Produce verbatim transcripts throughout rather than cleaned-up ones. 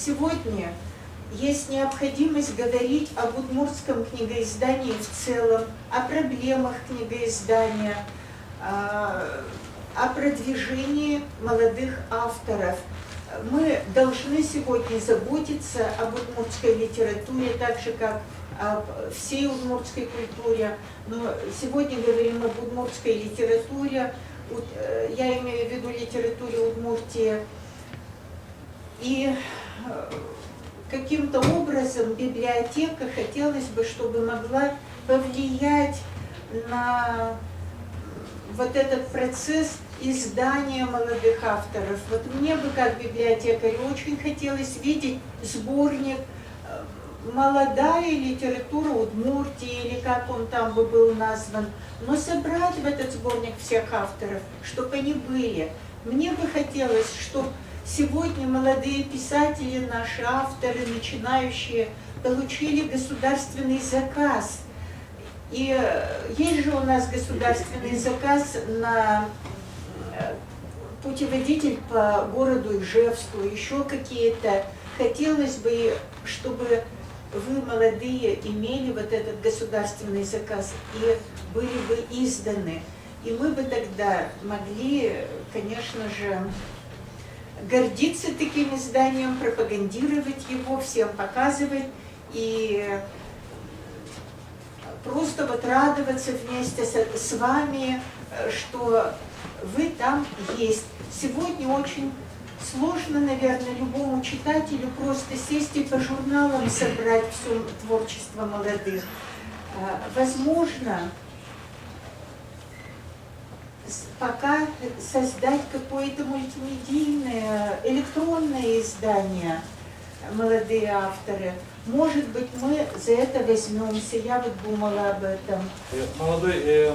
Сегодня есть необходимость говорить об удмуртском книгоиздании в целом, о проблемах книгоиздания, а, о продвижении молодых авторов. Мы должны сегодня заботиться об удмуртской литературе, так же, как об всей удмуртской культуре. Но сегодня говорим об удмуртской литературе, уд-, э, я имею в виду литературе Удмуртии. И, э, каким-то образом библиотека, хотелось бы, чтобы могла повлиять на вот этот процесс издания молодых авторов. Вот мне бы, как библиотекарю, очень хотелось видеть сборник, э, «Молодая литература Удмуртии», или как он там бы был назван, но собрать в этот сборник всех авторов, чтобы они были. Мне бы хотелось, чтоб сегодня молодые писатели, наши авторы, начинающие, получили государственный заказ. И, э, есть же у нас государственный заказ на, э, путеводитель по городу Ижевску, ещё какие-то. Хотелось бы, чтобы вы, молодые, имели вот этот государственный заказ и были бы изданы. И мы бы тогда могли, конечно же, гордиться таким изданием, пропагандировать его, всем показывать и просто вот радоваться вместе с, с вами, э, что вы там есть. Сегодня очень сложно, наверное, любому читателю просто сесть и по журналам собрать всё творчество молодых. Э, возможно, с-, пока создать какое-то мультимедийное, электронное издание, молодые авторы. Может быть, мы за это возьмёмся. Я вот думала об этом. Э, молодой, э,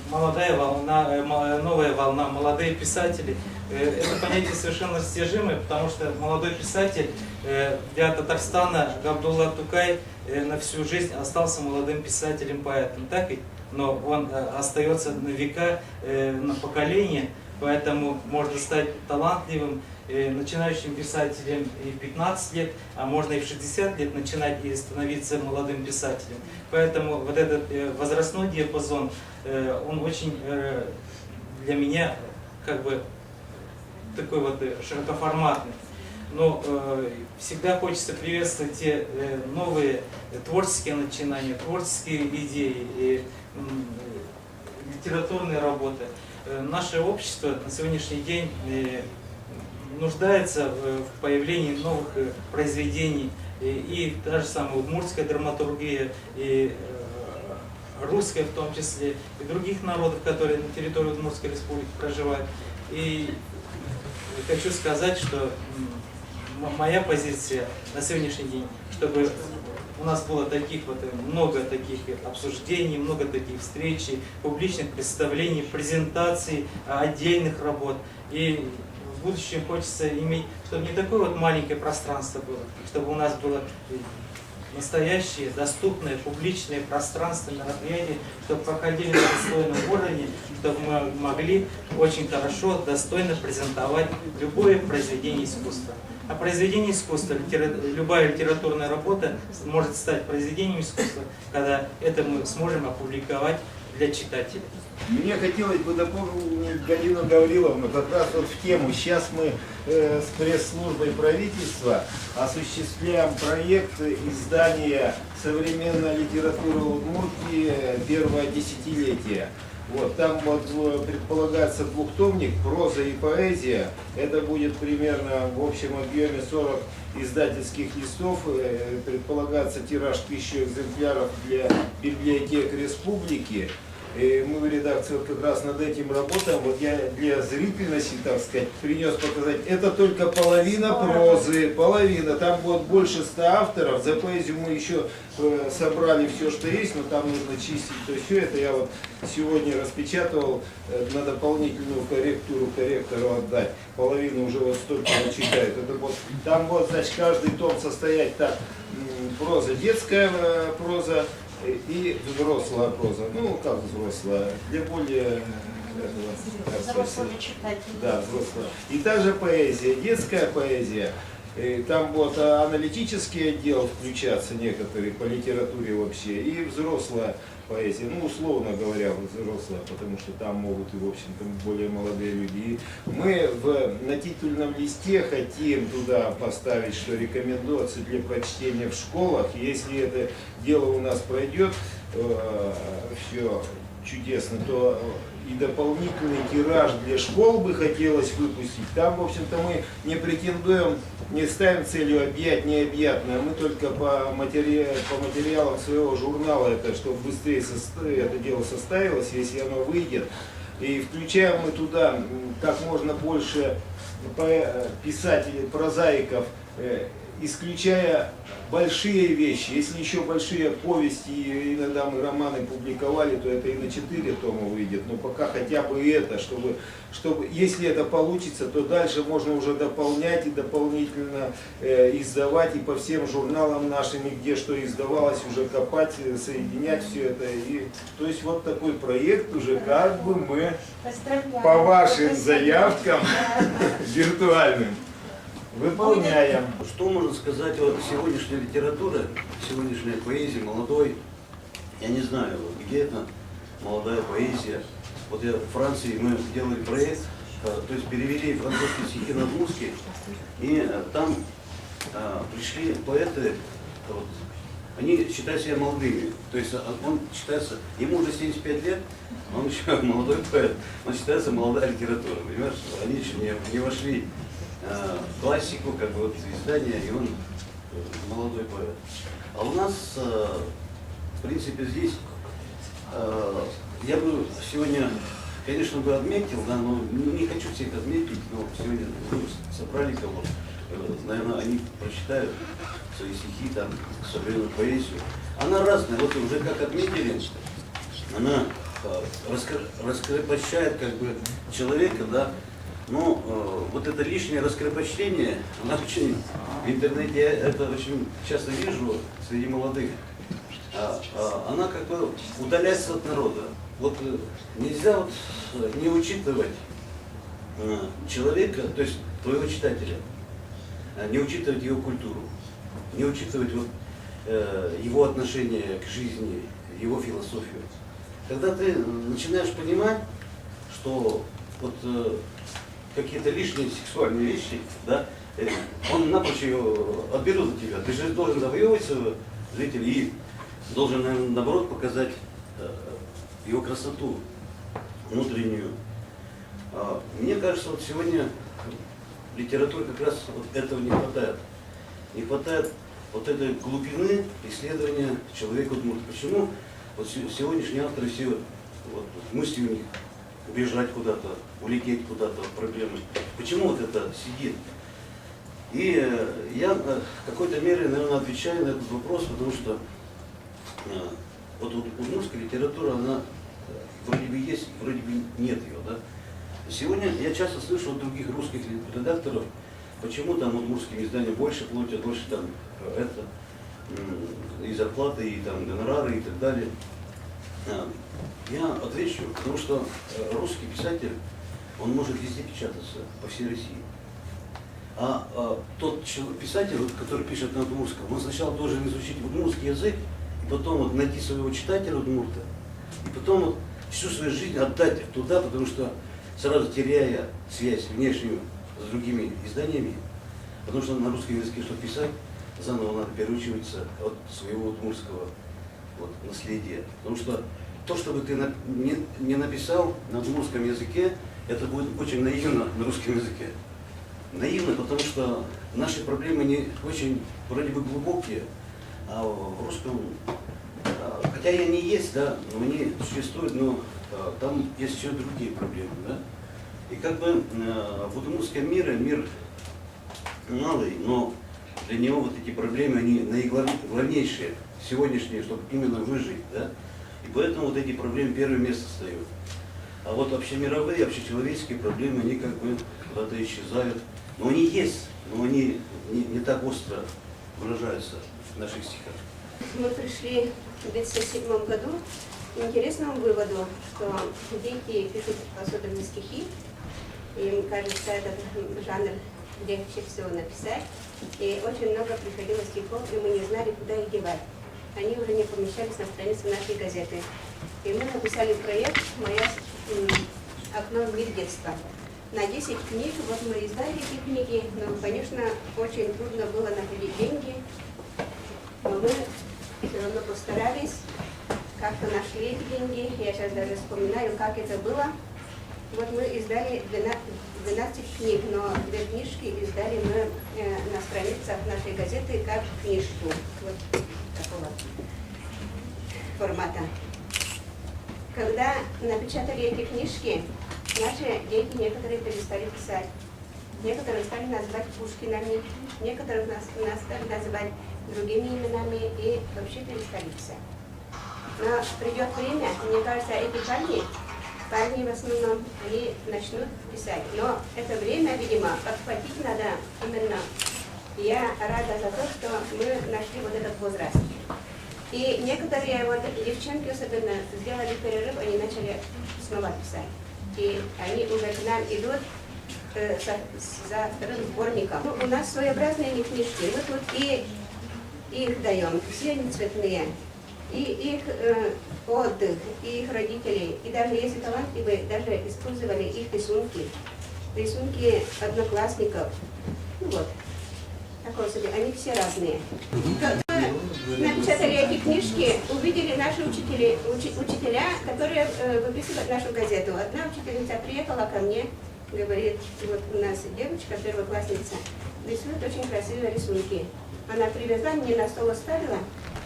молодая волна, э, мо-, э, новая волна, молодые писатели. Э, это понятие совершенно растяжимое, потому что молодой писатель, э, для Татарстана Габдулла Тукай, э, на всю жизнь остался молодым писателем-поэтом, так ведь? Но он, э, остаётся на века, э, на поколение, поэтому можно стать талантливым, э, начинающим писателем и в пятнадцать лет, а можно и в шестьдесят лет начинать и становиться молодым писателем. Поэтому вот этот, э, возрастной диапазон, э, он очень, э, для меня как бы такой вот, э, широкоформатный. Но, э, всегда хочется приветствовать те, э, новые, э, творческие начинания, творческие идеи и, м, э, литературные работы. Э, наше общество на сегодняшний день, э, нуждается в, в появлении новых, э, произведений, э, и та же самая удмуртская драматургия, и, э, русская в том числе, и других народов, которые на территории Удмуртской Республики проживают. И хочу сказать, что, м, м-, моя позиция на сегодняшний день, чтобы у нас было таких вот, э, много таких обсуждений, много таких встреч, публичных представлений, презентаций, а, отдельных работ. И в будущем хочется иметь, чтобы не такое вот маленькое пространство было, чтобы у нас было, э, настоящее, доступное, публичное пространство, мероприятия, чтобы проходили на достойном уровне, чтобы мы могли очень хорошо, достойно презентовать любое произведение искусства. А произведение искусства, литера-, любая литературная работа может стать произведением искусства, когда это мы сможем опубликовать для читателей. Мне хотелось бы дополнить Галину Гавриловну как раз вот в тему. Сейчас мы, э, с пресс-службой правительства осуществляем проект издания «Современная литература Удмуртии. Первое десятилетие». Вот, там вот, э, предполагается двухтомник, проза и поэзия. Это будет примерно в общем объёме сорок издательских листов. Э, предполагается тираж тысячу экземпляров для библиотек республики. И мы в редакции вот как раз над этим работаем. Вот я для зрительности, так сказать, принёс показать. Это только половина прозы, половина. Там вот больше ста авторов. За поэзию мы ещё, э, собрали всё, что есть, но там нужно чистить то всё. Это я вот сегодня распечатывал, э, на дополнительную корректуру корректору отдать. Половина уже вот столько вот читает. Это вот, там вот, значит, каждый том состоять так, м, проза, детская, э, проза, э, и взрослая проза. Ну, как взрослая, для более, э, этого, как сказать, взрослого читателя. Да, взрослая. И также поэзия, детская поэзия. Э, там вот, а, аналитический отдел включаться некоторые по литературе вообще, и взрослая поэзия, ну, условно говоря, взрослая, потому что там могут и, в общем-то, более молодые люди. И мы в, на титульном листе хотим туда поставить, что рекомендуется для прочтения в школах. Если это дело у нас пройдет, все чудесно, то, э, и дополнительный тираж для школ бы хотелось выпустить. Там, в общем-то, мы не претендуем, не ставим целью объять необъятное. Мы только по матери-, по материалам своего журнала, это, чтобы быстрее состо-, это дело составилось, если оно выйдет. И включаем мы туда, м, как можно больше по-, э, писателей, прозаиков, э, исключая большие вещи. Если ещё большие повести, и иногда мы романы публиковали, то это и на четыре тома выйдет. Но пока хотя бы это, чтобы, чтобы, если это получится, то дальше можно уже дополнять и дополнительно, э, издавать, и по всем журналам нашим, и где что издавалось, уже копать, э, соединять всё это. И, то есть вот такой проект уже как бы мы Поздравляю. По вашим заявкам виртуальным выполняем. Что можно сказать о сегодняшней литературе, сегодняшняя поэзия, молодой? Я не знаю, где это молодая поэзия. Вот я в Франции, мы делали проект, э, то есть перевели французские стихи на удмуртский, и, э, там, э, пришли поэты, вот, они считают себя молодыми. То есть, э, он считается, ему уже семьдесят пять лет, он ещё молодой поэт, он считается молодая литература, понимаешь? Они ещё не, не вошли, э, в классику, как бы, вот, издания, и он, э, молодой поэт. А у нас, э, в принципе, здесь, э, я бы сегодня, конечно, бы отметил, да, но, ну, не хочу всех отметить, но сегодня, ну, собрали кого-то, э, наверное, они прочитают свои стихи, там, современную поэзию. Она разная, вот уже как отметили, она, э, раскр-, раскрепощает, как бы, человека, да. Но, э, вот это лишнее раскрепощение, она очень, в интернете я это очень часто вижу среди молодых. А, а, она как бы удаляется от народа. Вот, э, нельзя вот, э, не учитывать, э, человека, то есть твоего читателя, э, не учитывать его культуру, не учитывать вот, э, его отношение к жизни, его философию. Когда ты, м, начинаешь понимать, что вот, э, какие-то лишние сексуальные вещи, да, э, он напрочь её отберут у тебя. Ты же должен завоевывать своего зрителя и должен, наверное, наоборот, показать, э, его красоту внутреннюю. А, мне кажется, вот сегодня литературе как раз вот этого не хватает. Не хватает вот этой глубины исследования человека удмурта. Почему вот се-, сегодняшние авторы все вот, вот мысли у них убежать куда-то, улететь куда-то от проблемы. Почему вот это сидит? И, э, я, э, в какой-то мере, наверное, отвечаю на этот вопрос, потому что, э, вот, вот удмуртская литература, она, э, вроде бы есть, вроде бы нет её, да? Сегодня я часто слышу от других русских ре-, редакторов, почему там удмуртским изданиям больше платят, больше там, э, это, м, и зарплаты, и там гонорары, и так далее. А, я отвечу, потому что, э, русский писатель, он может везде печататься, по всей России. А, а тот чел-, писатель, вот, который пишет на удмуртском, он сначала должен изучить удмуртский язык, и потом вот найти своего читателя удмурта, и потом вот всю свою жизнь отдать туда, потому что сразу теряя связь внешнюю с другими изданиями, потому что на русском языке, чтобы писать, заново надо переучиваться от своего удмуртского вот наследия. Потому что то, что бы ты на-, не, не написал на удмуртском языке, это будет очень наивно на русском языке. Наивно, потому что наши проблемы не очень вроде бы глубокие, а в русском, а, хотя и они есть, да, но они существуют, но, а, там есть ещё другие проблемы, да. И как бы, э, в удмуртском мире, мир малый, но для него вот эти проблемы, они наиглав-, главнейшие, сегодняшние, чтобы именно выжить, да? И поэтому вот эти проблемы первое место встают. А вот общемировые, общечеловеческие проблемы, они как бы куда-то исчезают. Но они есть, но они не, не так остро выражаются в наших стихах. Мы пришли в девятьсот седьмом году к интересному выводу, что дети пишут особенно стихи, и им кажется, этот жанр легче всего написать. И очень много приходило стихов, и мы не знали, куда их девать. Они уже не помещались на странице нашей газеты. И мы написали проект «Моя, м, окно в мир детства». На десять книг, вот мы издали эти книги, но, конечно, очень трудно было находить деньги, но мы всё равно постарались, как-то нашли эти деньги. Я сейчас даже вспоминаю, как это было. Вот мы издали двенадцать, двенадцать книг, но две книжки издали мы, э, на страницах нашей газеты как книжку. Вот такого формата. Когда напечатали эти книжки, наши дети некоторые перестали писать. Некоторых стали называть Пушкинами, некоторых нас, нас стали называть другими именами и вообще перестали писать. Но придёт время, мне кажется, эти парни, парни в основном, они начнут писать. Но это время, видимо, подхватить надо именно. Я рада за то, что мы нашли вот этот возраст. И некоторые вот девчонки особенно сделали перерыв, они начали снова писать. И они уже к нам идут, э, со, за вторым сборником. Ну, у нас своеобразные они книжки. Мы тут и их даём, все они цветные. И их, э, отдых, и их родителей, и даже если талантливые, даже использовали их рисунки, рисунки одноклассников. Ну вот, такого себе, они все разные. Мгм. Т-, т-, напечатали эти книжки, увидели наши учители, учи-, учителя, которые, э, выписывают нашу газету. Одна учительница приехала ко мне, говорит: «Вот у нас девочка, первоклассница, рисует очень красивые рисунки». Она привезла, мне на стол оставила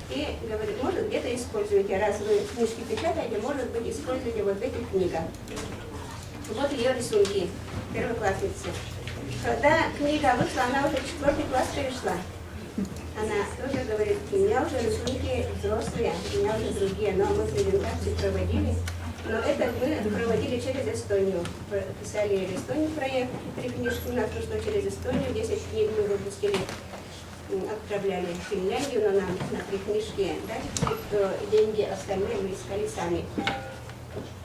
и говорит: «Может, где-то используете, раз вы книжки печатаете, может быть, используете вот в этих книгах». Вот её рисунки, первоклассницы. Когда книга вышла, она уже в четвёртый класс перешла. Она тоже говорит: «У меня уже рисунки взрослые, у меня уже другие, но мы презентации проводили». Но это мы проводили через Эстонию. Пр-, писали в Эстонии проект, три книжки у нас прошло через Эстонию, десять книг мы выпустили, м, отправляли в Финляндию, но нам на три книжки дали, э, деньги, остальные мы искали сами.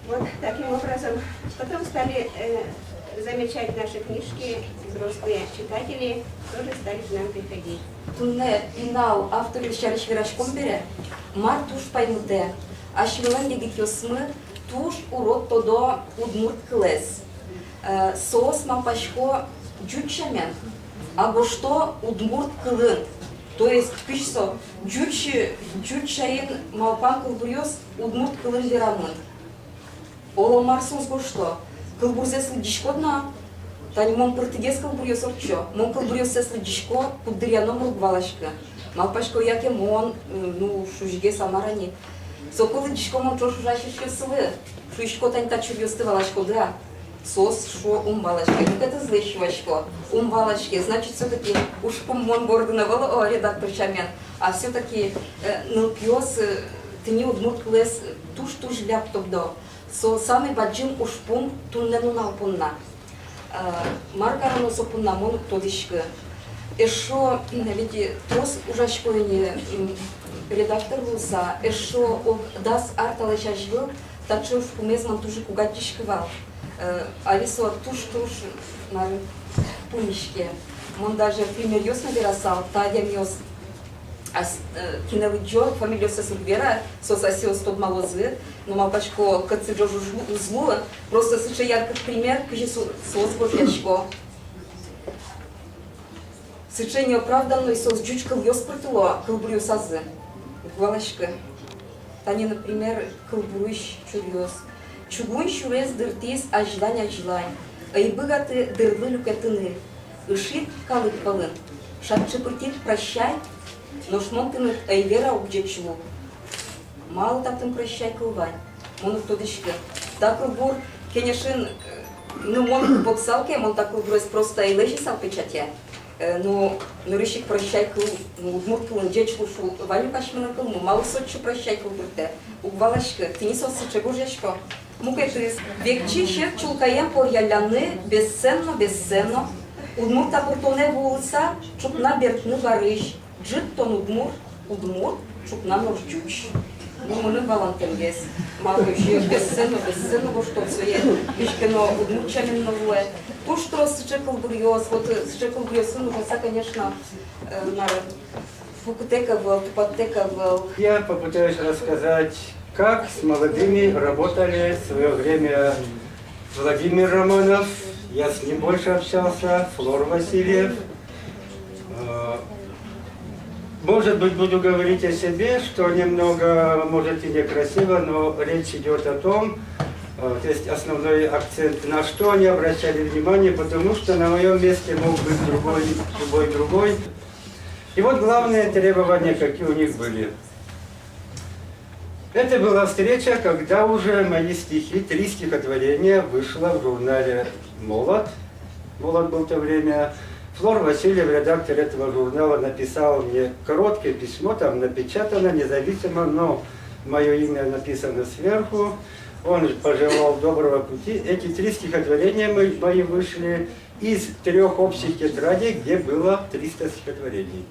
Вот таким образом. Потом стали, э, замечать наши книжки, взрослые читатели тоже стали к нам приходить. Туннэ пинал авторъёс сярысь вераськом бере, мар туж паймытэ: асьмелэн егитъёсмы туж урод тодо удмурт кылэз. Э, соос малпасько ӟуч сямен, а гожто удмурт кылын. То есть кызьы со ӟуч, ӟуч сямен малпам кылбуръёс удмурт кылын верамын. Оло мар соос гожто. Кылбурзэс лыдӟиськод но, тани мон пыртӥгес кылбуръёс ортчо. Мон кылбуръёссэс лыдӟисько, куддыръя номыр уг валаськы. Малпасько, яке мон, э, ну, шузигес-а, мар-а ни. Соку лыдӟисько мон ӵош ужась эшъёслы. Шуисько: «Тани та чуръёсты валаськоды-а?» Соос шуо: «Ум валаське». Мукетызлэсь юасько: «Ум валаське». Значит, всё-таки ужпум мон бордын ӧвӧл, о, редактор сямен. А всё-таки, э, нылпиос, э, тӥни удмурт кылэз, э, туж-туж ляб тодо. Со самый бадӟым ужпум туннэ нунал понна. Э, мар кароно со понна, мон уг тодӥськы. Эшшо, м, ведь, э, трос ужасько ини, м, редактор луыса, эшшо ог дас ар талэсь азьвыл таӵе ужпумез мон туж ик уг адӟиськы вал. Э, али со туж-туж, мар, пумиське. Мон даже примеръёс но верасал, та адямиос, ас-, э, кинэ лыдӟо, фамилиоссэс уг вера, соос асьсэос тодмалозы, но малпасько, кытчы ӝож уз лу-, уз луы, просто сыӵе яркыт пример, кызьы со-, соос гожъясько. Сыӵе неоправданной соос ӟуч кылъёс пыртыло кылбуръёсазы. Уг валаськы. Тани, например, кылбурысь чуръёс. Чугун сюрес дыртӥз азьлань-азьлань, ӧй быгаты дырлы люкетыны. Ышид калык пӧлын, шат шыпыртӥд «прощай», нош мон тыныд ӧй вера ук ӟеч лу. Малы татын «прощай» кыл вань, мон уг тодӥськы. Та кылбур, кенешын, э, ну, мон потысал ке, мон та кылбурез просто ӧй лэзьысал печатья. Э, ну, нырысь ик «прощай» кыл, ну, удмурт кылын «ӟеч лу» шуо, вань ук асьмелэн кылмы, малы со отчы «прощай» кыл пыртэ, уг валаськы, тӥни соос сыӵе гожъясько. Мукетыз. Векчи сьӧд чулкаен поръялляны бесценно, бесценно. Удмурт апыртонэ вуылыса, ӵукна бертыны варысь. Ӝыт тон удмурт, удмурт, ӵукна нош ӟуч. Ну, мыным валантэнгес. Малы ке шуоно, бесценно, бесценно, вот что всё это, миське но удмурт сямен но луэ. Туж трос сыӵе кылбуръёс, вот, э, сыӵе кылбуръёсын ужаса, конечно, э, мар, пукытэк ӧвӧл, тупаттэк ӧвӧл. Я попытаюсь рассказать, как с молодыми работали в своё время Владимир Романов, я с ним больше общался, Флор Васильев. Э, может быть, буду говорить о себе, что немного, может, и некрасиво, но речь идёт о том, э, то есть основной акцент, на что они обращали внимание, потому что на моём месте мог быть другой, любой другой. И вот главные требования, какие у них были. Это была встреча, когда уже мои стихи, три стихотворения вышло в журнале «Молот». «Молот» был в то время. Флор Васильев, редактор этого журнала, написал мне короткое письмо, там напечатано независимо, но моё имя написано сверху. Он пожелал доброго пути. Эти три стихотворения мы, мои вышли из трёх общих тетрадей, где было триста стихотворений.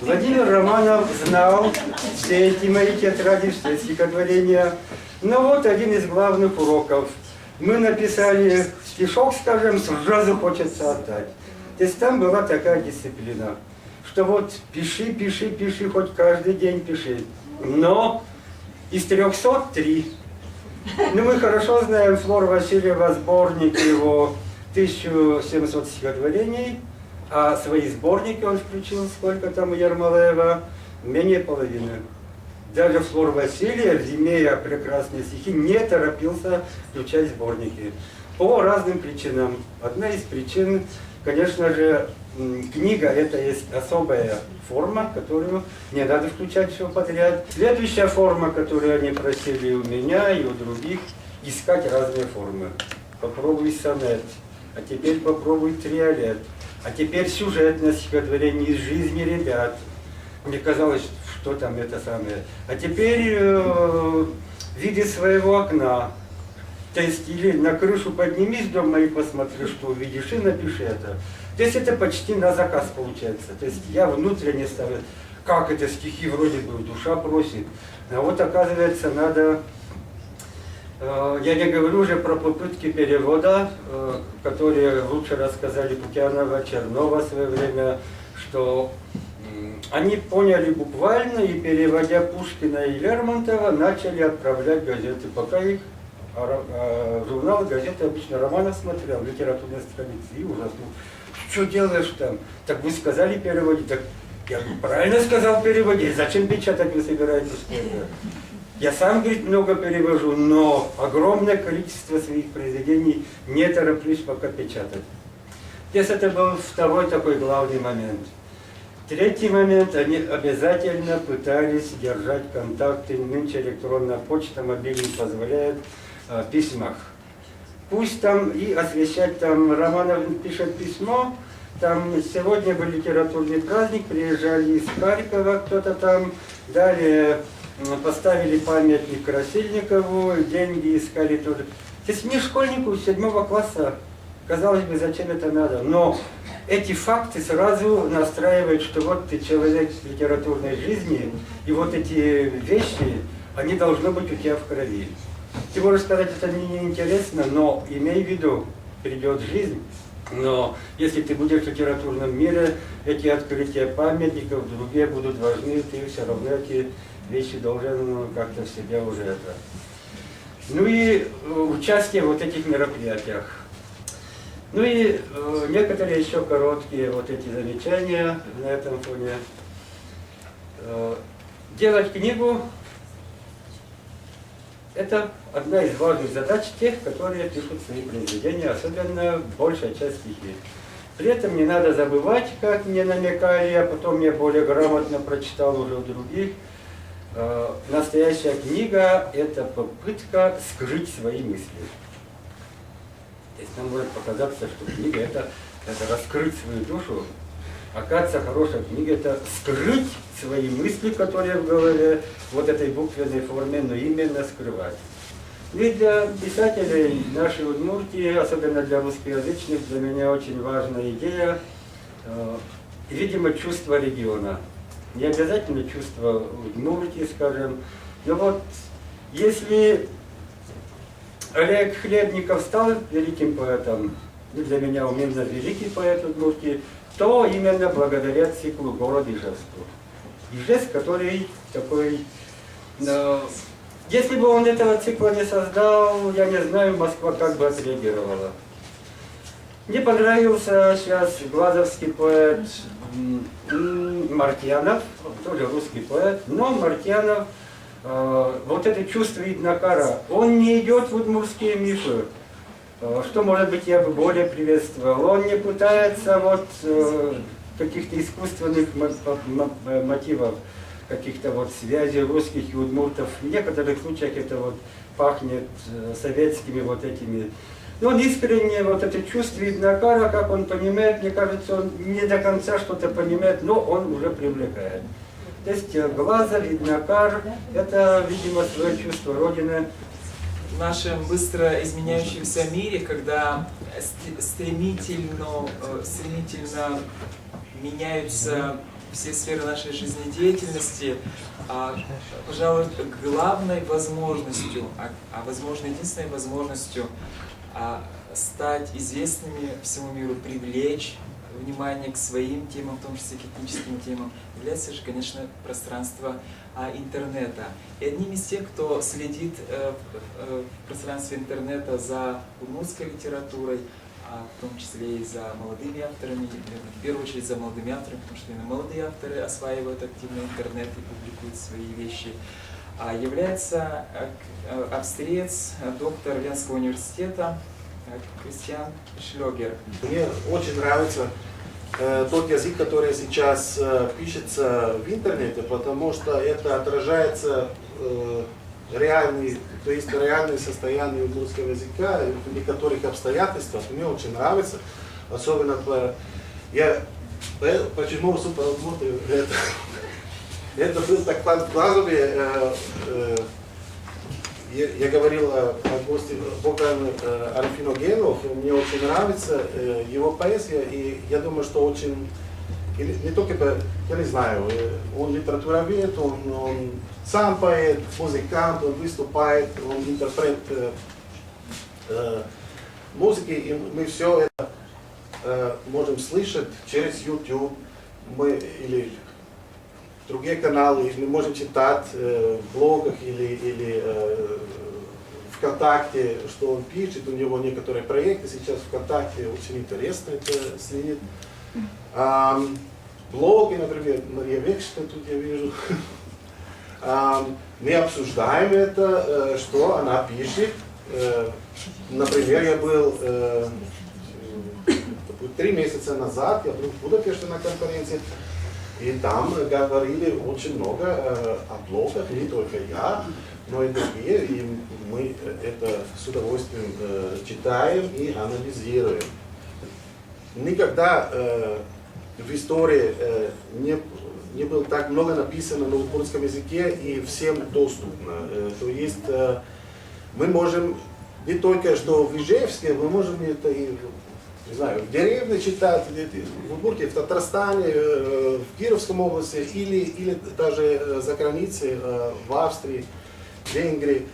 Владимир Романов знал все эти мои тетради, все стихотворения. Но вот один из главных уроков. Мы написали стишок, скажем, сразу хочется отдать. То есть там была такая дисциплина, что вот пиши, пиши, пиши, хоть каждый день пиши. Но из трёхсот три. Ну, мы хорошо знаем Флор Васильева, сборник его тысяча семьсот стихотворений, а свои сборники он включил, сколько там у Ермолаева, менее половины. Даже Флор Васильев, имея прекрасные стихи, не торопился включать сборники. По разным причинам. Одна из причин, конечно же, м, книга — это есть особая форма, которую не надо включать всё подряд. Следующая форма, которую они просили у меня и у других, — искать разные формы. Попробуй сонет, а теперь попробуй триолет, а теперь сюжетное стихотворение из жизни ребят. Мне казалось, что там это самое. А теперь, э, вид из своего окна. То есть или на крышу поднимись дома и посмотри, что увидишь, и напиши это. То есть это почти на заказ получается. То есть я внутренне ставлю, как это, стихи вроде бы душа просит. А вот оказывается, надо, э, я не говорю уже про попытки перевода, э, которые лучше рассказали Путянова, Чернова в своё время, что, м, они поняли буквально и, переводя Пушкина и Лермонтова, начали отправлять газеты, пока их, а, ра-, а, журналы, газеты обычно Романов смотрел, литературные страницы, и ужаснул. «Что делаешь там? Так вы сказали переводе». «Так я правильно сказал переводе. Зачем печатать вы собираетесь это?» Я сам, говорит, много перевожу, но огромное количество своих произведений не тороплюсь пока печатать. То есть это был второй такой главный момент. Третий момент, они обязательно пытались держать контакты, нынче электронная почта, мобильный позволяет, э, в письмах. Пусть там и освещать, там Романов пишет письмо, там сегодня был литературный праздник, приезжали из Харькова кто-то там, далее, м, поставили памятник Красильникову, деньги искали тоже. То есть мне, школьнику седьмого класса, казалось бы, зачем это надо? Но эти факты сразу настраивают, что вот ты человек литературной жизни, и вот эти вещи, они должны быть у тебя в крови. Ты можешь сказать: «Это мне не интересно», но имей в виду, придёт жизнь, но если ты будешь в литературном мире, эти открытия памятников, другие будут важны, ты всё равно эти вещи должен, ну, как-то в себе уже это. Ну и, э, участие в вот этих мероприятиях. Ну и, э, некоторые ещё короткие вот эти замечания на этом фоне. Э, делать книгу — это одна из важных задач тех, которые пишут свои произведения, особенно большая часть стихи. При этом не надо забывать, как мне намекали, а потом я более грамотно прочитал уже у других, э, настоящая книга — это попытка скрыть свои мысли. То есть нам может показаться, что книга — это, это раскрыть свою душу. Оказывается, хорошая книга — это скрыть свои мысли, которые в голове, вот этой буквенной форме, но именно скрывать. Ну и для писателей нашей Удмуртии, особенно для русскоязычных, для меня очень важная идея, э, видимо, чувство региона. Не обязательно чувство Удмуртии, скажем, Ну вот, если Олег Хлебников стал великим поэтом, ну, для меня он именно великий поэт Удмуртии, то именно благодаря циклу «Город Ижевску». Ижевск, который такой, э, если бы он этого цикла не создал, я не знаю, Москва как бы отреагировала. Мне понравился сейчас глазовский поэт, м, м, Мартьянов, тоже русский поэт, но Мартьянов, э, вот это чувство Иднакара, он не идёт в удмуртские мифы, э, что, может быть, я бы более приветствовал. Он не пытается вот, э, каких-то искусственных мо-, мо-, мо-, э, мотивов, каких-то вот связей русских и удмуртов. В некоторых случаях это вот пахнет, э, советскими вот этими. Но он искренне, вот это чувство Иднакара, как он понимает, мне кажется, он не до конца что-то понимает, но он уже привлекает. То есть, э, Глазов, Иднакар, это, видимо, своё чувство Родины. В нашем быстро изменяющемся мире, когда ст-, стремительно, э, стремительно меняются все сферы нашей жизнедеятельности, а, пожалуй, главной возможностью, а, а, возможно, единственной возможностью, а, стать известными всему миру, привлечь внимание к своим темам, в том числе к этническим темам, является же, конечно, пространство, а, интернета. И одним из тех, кто следит, э, в, э, в пространстве интернета за удмуртской литературой, а, в том числе и за молодыми авторами, наверное, в первую очередь за молодыми авторами, потому что именно молодые авторы осваивают активно интернет и публикуют свои вещи, а, является, э, к-, э, австриец, э, доктор Венского университета, э, Кристиан Шлёгер. Мне очень нравится, э, тот язык, который сейчас, э, пишется в интернете, потому что это отражается, э, реальный, то есть реальное состояние удмуртского языка в некоторых обстоятельствах. Мне очень нравится, особенно по, я, по-, почему супер удмурты, это, это был так в Глазове, э, э, я, я говорил о, о госте Богдан, э, Арфиногенов. Мне очень нравится, э, его поэзия, и я думаю, что очень, или не только по, я не знаю, э, он литературовед, он, он сам поэт, музыкант, он выступает, он интерпрет, э, э, музыки, и мы всё это, э, можем слышать через YouTube, мы или другие каналы, мы можем читать, э, в блогах или, или, э, ВКонтакте, что он пишет, у него некоторые проекты сейчас ВКонтакте, очень интересно это следить. Ам, блоги, например, Мария Векшина тут я вижу. Ам, мы обсуждаем это, э, что она пишет. Э, например, я был, э, три месяца назад, я был в Будапеште на конференции, и там говорили очень много, э, о блогах, не только я, но и другие, и мы это с удовольствием, э, читаем и анализируем. Никогда, э, в истории, э, не, не было так много написано на удмуртском языке и всем доступно. Э, то есть, э, мы можем не только что в Ижевске, мы можем это и, не знаю, в деревне читать, где-то в Удмуртии, в Татарстане, э, в Кировском области или, или даже, э, за границей, э, в Австрии, в Венгрии.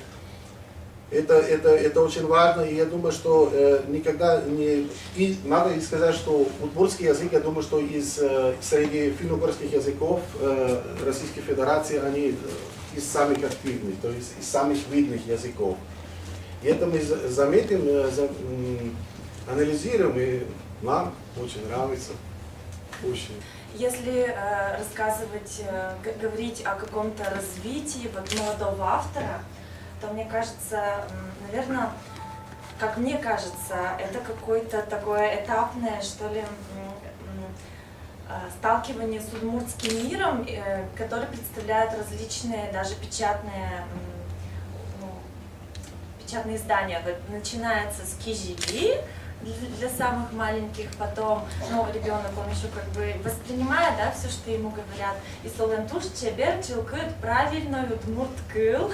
Это, это, это очень важно, и я думаю, что, э, никогда не... И надо и сказать, что удмуртский язык, я думаю, что из, э, среди финно-угорских языков, э, Российской Федерации, они, э, из самых активных, то есть из самых видных языков. И это мы за-, заметим, э, за-, м, анализируем, и нам очень нравится. Очень. Если, э, рассказывать, э, г-, говорить о каком-то развитии вот молодого автора, то мне кажется, м, наверное, как мне кажется, это какое-то такое этапное, что ли, м, м, э, сталкивание с удмуртским миром, э, который представляют различные даже печатные, м, ну, печатные издания. Вот начинается с кизили для, для самых маленьких, потом, ну, ребёнок, он ещё как бы воспринимает, да, всё, что ему говорят. И солэн туж чебер, чылкыт, правильной удмурт кыл.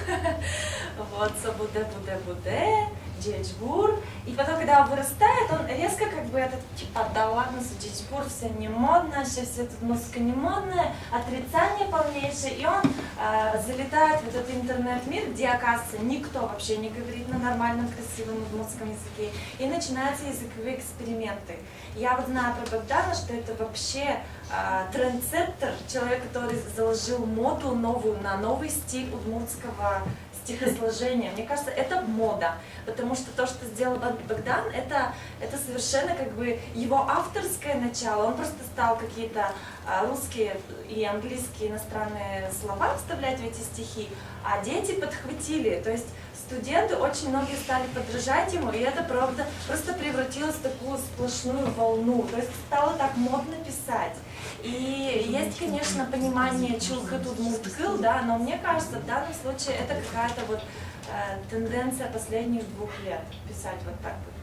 Вот, со будэ, будэ, будэ. ӟечбур. И потом, когда он вырастает, он резко как бы этот, типа: «Да ладно, всё ӟечбур, всё не модно, щас всё тут музыка не модная», отрицание полнейшее, и он э, залетает в этот интернет-мир, где, оказывается, никто вообще не говорит на нормальном, красивом удмуртском языке, и начинаются языковые эксперименты. Я вот знаю про Богдана, что это вообще э, трендсеттер, человек, который заложил моду новую на новый стиль удмуртского стихосложения. Мне кажется, это мода, потому что то, что сделал Бог- Богдан, это, это совершенно как бы его авторское начало. Он просто стал какие-то а, русские и английские иностранные слова вставлять в эти стихи, а дети подхватили. То есть студенты очень многие стали подражать ему, и это, правда, просто превратилось в такую сплошную волну. То есть стало так модно писать. И есть, конечно, понимание «чылкыт удмурт кыл», да, но мне кажется, в данном случае это какая-то вот э, тенденция последних двух лет писать вот так вот.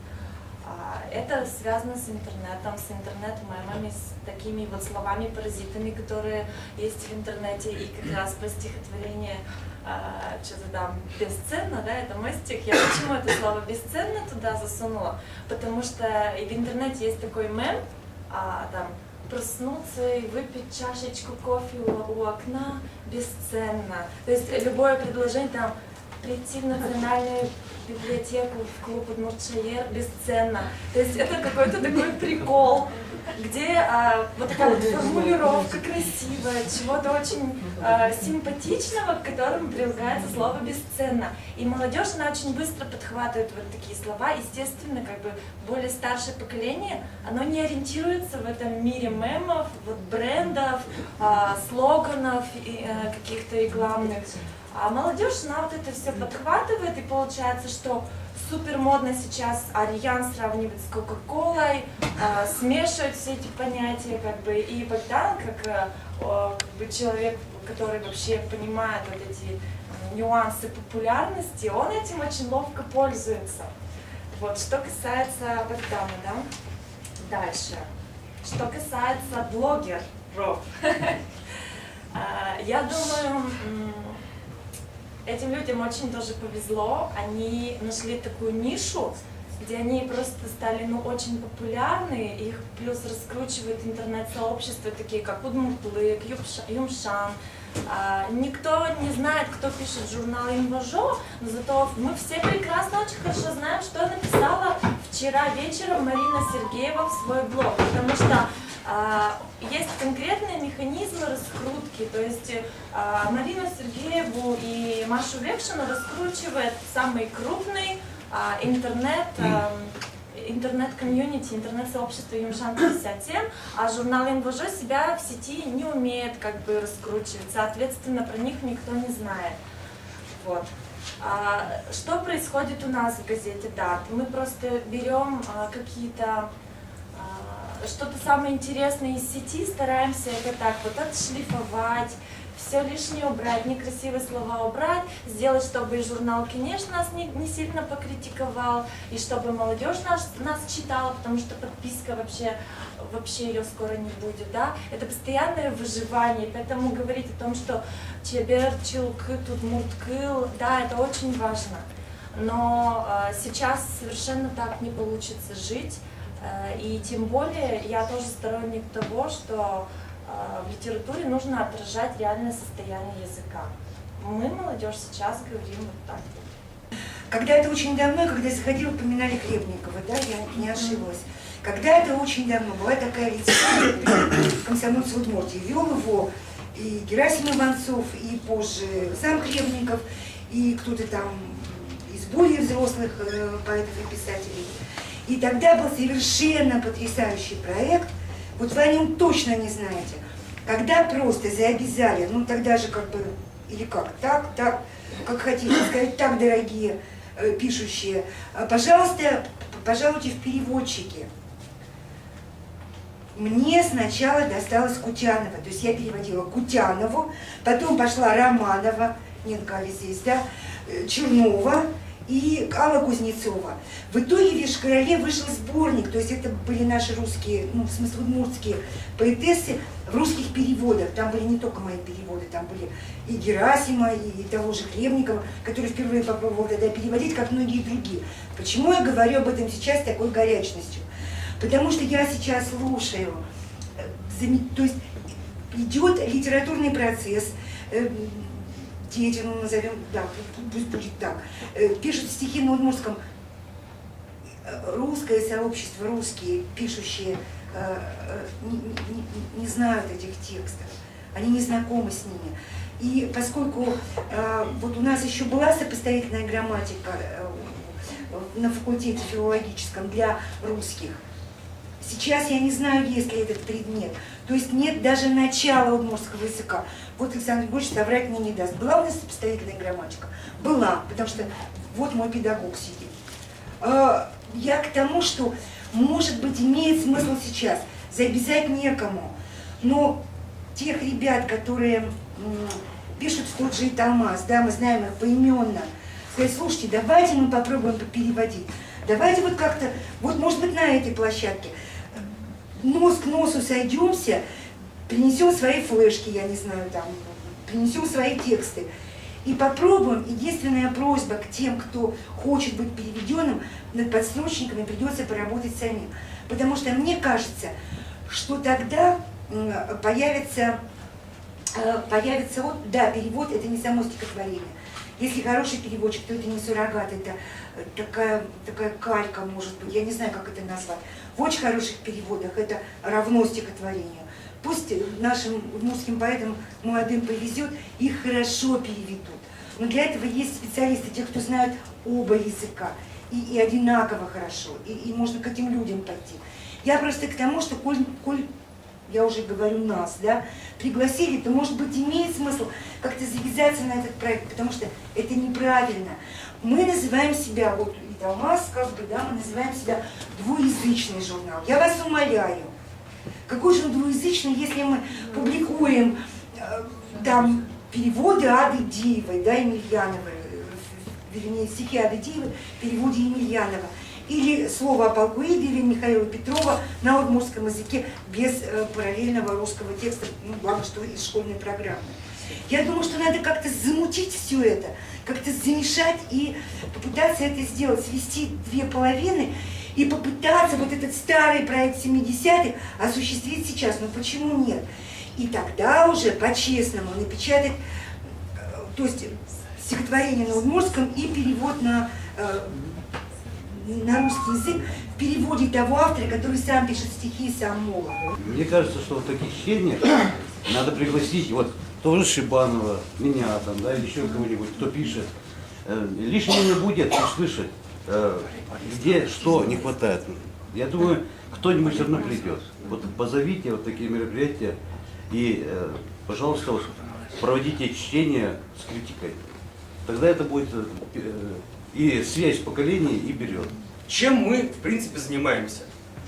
А, это связано с интернетом, с интернет-мемами, с такими вот словами-паразитами, которые есть в интернете, и как раз про стихотворение, а, что-то там «бесценно», да, это мой стих. Я почему это слово «бесценно» туда засунула? Потому что и в интернете есть такой мем, а, там, «проснуться и выпить чашечку кофе у, у окна бесценно». То есть любое предложение там: «прийти в национальную библиотеку, в клуб «Удмурт шаер» бесценно». То есть это какой-то такой прикол, где а, вот такая вот формулировка красивая, чего-то очень а, симпатичного, к которому прилагается слово «бесценно». И молодежь, она очень быстро подхватывает вот такие слова. Естественно, как бы более старшее поколение, оно не ориентируется в этом мире мемов, вот брендов, а, слоганов и, э, каких-то рекламных. А молодежь, она вот это все подхватывает, и получается, что супер модно сейчас Ариан сравнивать с Кока-Колой, а, смешивать все эти понятия, как бы, и Богдан, как, э, о, как бы человек, который вообще понимает вот эти м, нюансы популярности, он этим очень ловко пользуется. Вот, что касается Богдана, да? Дальше. Что касается блогеров, а, я думаю, м, этим людям очень тоже повезло. Они нашли такую нишу, где они просто стали, ну, очень популярны. Их плюс раскручивает интернет-сообщества, такие как Удмуртлык, Юмша- Юмшан. А, никто не знает, кто пишет журнал «Инвожо», но зато мы все прекрасно, очень хорошо знаем, что написала вчера вечером Марина Сергеева в свой блог, потому что а, есть конкретные механизмы раскрутки, то есть а, Марину Сергееву и Машу Векшину раскручивает самый крупный а, интернет, ам, интернет-комьюнити, интернет-сообщество «Юмшан пятьдесят семь», а журнал «Инвожо» себя в сети не умеет как бы раскручивать, соответственно, про них никто не знает. Вот. А, что происходит у нас в газете «Дарт»? Мы просто берём а, какие-то а, что-то самое интересное из сети, стараемся это так вот отшлифовать, все лишнее убрать, некрасивые слова убрать, сделать, чтобы и журнал «Кенеш» нас не, не сильно покритиковал, и чтобы молодежь нас, нас читала, потому что подписка вообще, вообще её скоро не будет, да. Это постоянное выживание, поэтому говорить о том, что чебер, чылкыт, удмурт кыл, да, это очень важно. Но э, сейчас совершенно так не получится жить. Э, и тем более я тоже сторонник того, что э, в литературе нужно отражать реальное состояние языка. Мы, молодежь, сейчас говорим вот так вот. Когда-то очень давно, когда я заходила, упоминали Хлебникова, да, я не ошиблась. Когда-то очень давно была такая литература, комсомольцы Удмуртии. Вёл его и Герасим Иванцов, и позже сам Хлебников, и кто-то там из более взрослых э, поэтов и писателей. И тогда был совершенно потрясающий проект. Вот вы о нём точно не знаете. Когда просто за обязалие, ну тогда же как бы, или как, так, так, как хотите сказать, так, дорогие э, пишущие, э, пожалуйста, п- пожалуйте в переводчики. Мне сначала досталась Кутянова, то есть я переводила Кутянову, потом пошла Романова, Нинка, вы здесь, да, э, Чернова, и Алла Кузнецова. В итоге в Ижкарале вышел сборник, то есть это были наши русские, ну, в смысле, удмуртские поэтессы в русских переводах. Там были не только мои переводы, там были и Герасима, и, и того же Хлебникова, который впервые попробовал тогда переводить, как многие другие. Почему я говорю об этом сейчас с такой горячностью? Потому что я сейчас слушаю, э, заме- то есть идет литературный процесс, э, дети, ну, назовем, да, пу- пусть будет так, э, пишут стихи на удмуртском. Э, русское сообщество, русские пишущие, э, э, не, не- не- не знают этих текстов, они не знакомы с ними. И поскольку, э, вот у нас еще была сопоставительная грамматика, э, на факультете филологическом для русских, сейчас я не знаю, есть ли этот предмет. То есть нет даже начала удмуртского языка. Вот Александр Григорьевич соврать мне не даст. Была у нас сопоставительная грамматика? Была, потому что вот мой педагог сидит. Э, я к тому, что, может быть, имеет смысл сейчас, завязать некому, но тех ребят, которые, м, пишут в тот же Италмас, да, мы знаем их поименно, сказать: «Слушайте, давайте мы попробуем переводить, давайте вот как-то, вот, может быть, на этой площадке, нос к носу сойдемся, принесем свои флешки, я не знаю, там, принесем свои тексты и попробуем». Единственная просьба к тем, кто хочет быть переведенным: над подстрочниками придется поработать самим. Потому что мне кажется, что тогда, м, появится, э, появится вот, да, перевод — это не само стихотворение. Если хороший переводчик, то это не суррогат, это, э, такая, такая калька, может быть, я не знаю, как это назвать. В очень хороших переводах это равно стихотворению. Пусть нашим удмуртским поэтам молодым повезет, их хорошо переведут. Но для этого есть специалисты, те, кто знают оба языка, и, и одинаково хорошо, и, и можно к этим людям пойти. Я просто к тому, что коль, коль, я уже говорю, нас, да, пригласили, то, может быть, имеет смысл как-то завязаться на этот проект, потому что это неправильно. Мы называем себя, вот Италмас, как бы, да, мы называем себя двуязычный журнал. Я вас умоляю, какой же он двуязычный, если мы публикуем, э, там, переводы Ады Диевой, да, Емельяновой, э, вернее, стихи Ады Диевой в переводе Емельянова. Или «Слово о полку Игореве» Михаила Петрова на удмуртском языке без, э, параллельного русского текста, ну, благо, что из школьной программы. Я думаю, что надо как-то замутить все это, как-то замешать и попытаться это сделать, свести две половины и попытаться вот этот старый проект семидесятых осуществить сейчас. Ну, почему нет? И тогда уже по-честному напечатать, э, то есть стихотворение на удмуртском и перевод на, э, на русский язык в переводе того автора, который сам пишет стихи и сам молод. Мне кажется, что вот таких чтениях надо пригласить вот того же Шибанова, меня там, да, или ещё кого-нибудь, кто пишет. Э, лишним не будет услышать, э, где что не хватает. Я думаю, кто-нибудь всё равно придёт. Вот позовите вот такие мероприятия и, э, пожалуйста, вот проводите чтение с критикой. Тогда это будет, э, э, и связь поколений, и берёт. Чем мы, в принципе, занимаемся?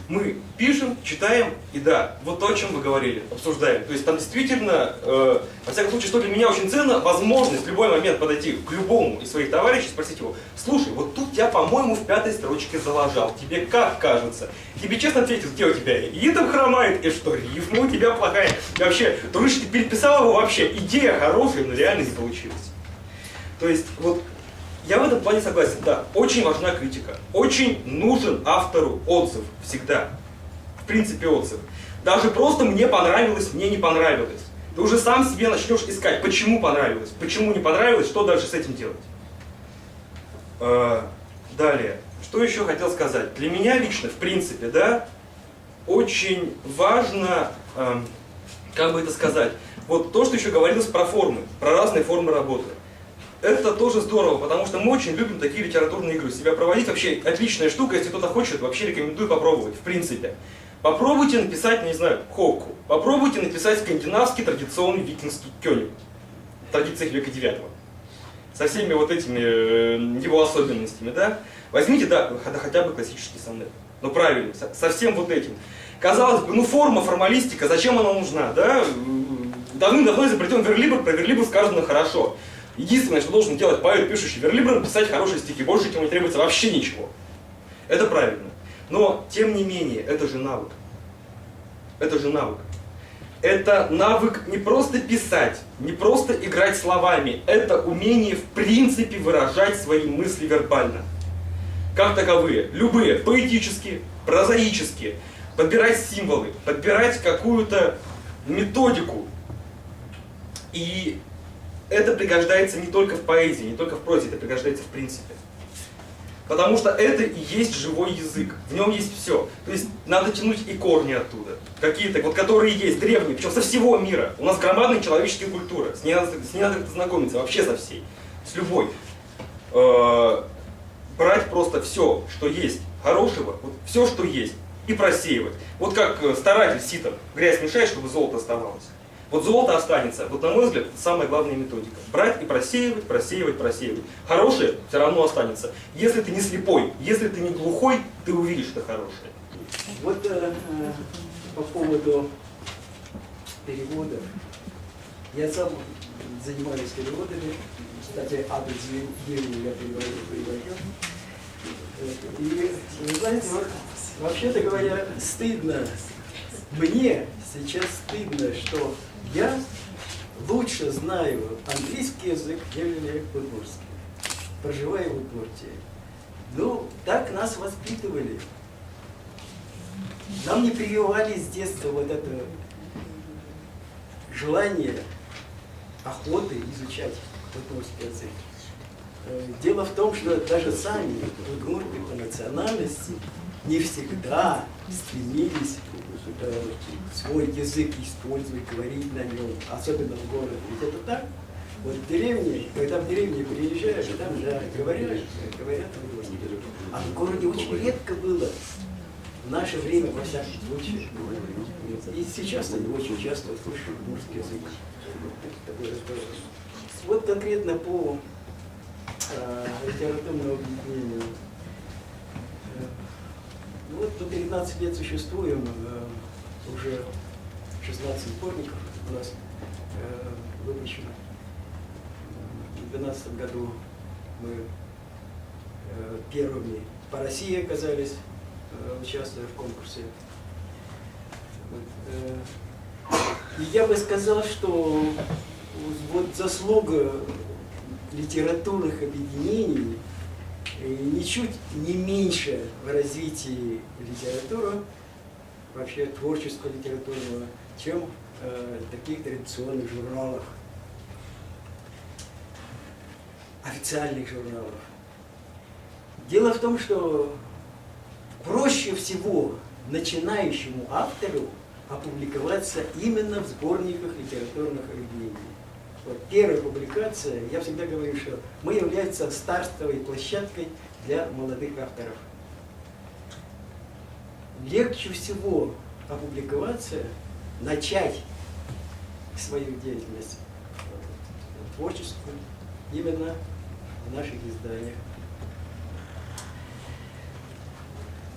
Мы пишем, читаем, и да, вот то, о чём вы говорили, обсуждаем. То есть там действительно, э, во всяком случае, что для меня очень ценно, возможность в любой момент подойти к любому из своих товарищей, спросить его: «Слушай, вот тут я, по-моему, в пятой строчке залажал. Тебе как кажется?» Тебе честно ответят, где у тебя и ритм хромает, и что рифма у тебя плохая. И вообще, дружище, ты переписал его вообще. Идея хорошая, но реально не получилось. То есть, вот, я в этом плане согласен, да, очень важна критика. Очень нужен автору отзыв всегда. В принципе, отзыв. Даже просто «мне понравилось», «мне не понравилось». Ты уже сам себе начнёшь искать, почему понравилось, почему не понравилось, что дальше с этим делать. Э, далее. Что ещё хотел сказать? Для меня лично, в принципе, да, очень важно, эм, как бы это сказать, вот то, что ещё говорилось про формы, про разные формы работы. Это тоже здорово, потому что мы очень любим такие литературные игры себя проводить. Вообще отличная штука, если кто-то хочет, вообще рекомендую попробовать, в принципе. Попробуйте написать, не знаю, хокку. Попробуйте написать скандинавский традиционный викингский кёник в традициях века девятого. Со всеми вот этими, э, его особенностями, да? Возьмите, да, хотя, хотя бы классический сонет. Но правильно, со, со всем вот этим. Казалось бы, ну, форма, формалистика, зачем она нужна, да? М, давным-давно изобретён верлибр, про верлибр сказано хорошо. Единственное, что должен делать поэт, пишущий верлибрем, писать хорошие стихи. Больше от него не требуется вообще ничего. Это правильно. Но, тем не менее, это же навык. Это же навык. Это навык не просто писать, не просто играть словами. Это умение, в принципе, выражать свои мысли вербально. Как таковые. Любые. Поэтические, прозаические. Подбирать символы, подбирать какую-то методику. И это пригождается не только в поэзии, не только в прозе, это пригождается в принципе. Потому что это и есть живой язык, в нём есть всё. То есть надо тянуть и корни оттуда. Какие-то, вот которые есть, древние, причём со всего мира. У нас громадные человеческие культуры, с ней надо, с ней надо как-то знакомиться, вообще со всей, с любой. Э, брать просто всё, что есть хорошего, вот всё, что есть, и просеивать. Вот как, э, старатель ситом грязь мешает, чтобы золото оставалось. Вот золото останется. Вот, на мой взгляд, это самая главная методика. Брать и просеивать, просеивать, просеивать. Хорошее всё равно останется. Если ты не слепой, если ты не глухой, ты увидишь это хорошее. Вот, э, э, по поводу переводов. Я сам занимаюсь переводами. Кстати, Аду Дзивилу я переводил, переводил. И, вы знаете, вот, вообще-то говоря, стыдно. Мне сейчас стыдно, что я лучше знаю английский язык, нежели удмуртский, проживая в Удмуртии. Ну, так нас воспитывали. Нам не прививали с детства вот это желание, охоты изучать удмуртский язык. Э, дело в том, что даже сами удмурты по национальности не всегда стремились, э, свой язык использовать, говорить на нём, особенно в городе. Ведь это так. Вот в деревне, когда в деревне приезжаешь, там, да, говорят, говорят на удмуртском. А в городе очень редко было. В наше время, во всяком случае. И сейчас не очень часто слышишь удмуртский язык. Такой разговор. Вот конкретно по, э, литературному объединению. Э, ну вот мы тринадцать лет существуем, э, уже шестнадцать сборников у нас, э, выпущено. В двенадцатом году мы, э, первыми по России оказались, э, участвуя в конкурсе. Вот, э, и я бы сказал, что вот заслуга литературных объединений, э, ничуть не меньше в развитии литературы, вообще творчества литературного, чем, э, таких традиционных журналов, официальных журналов. Дело в том, что проще всего начинающему автору опубликоваться именно в сборниках литературных объединений. Вот первая публикация, я всегда говорю, что мы являемся стартовой площадкой для молодых авторов. Легче всего опубликоваться, начать свою деятельность, э, творческую именно в наших изданиях.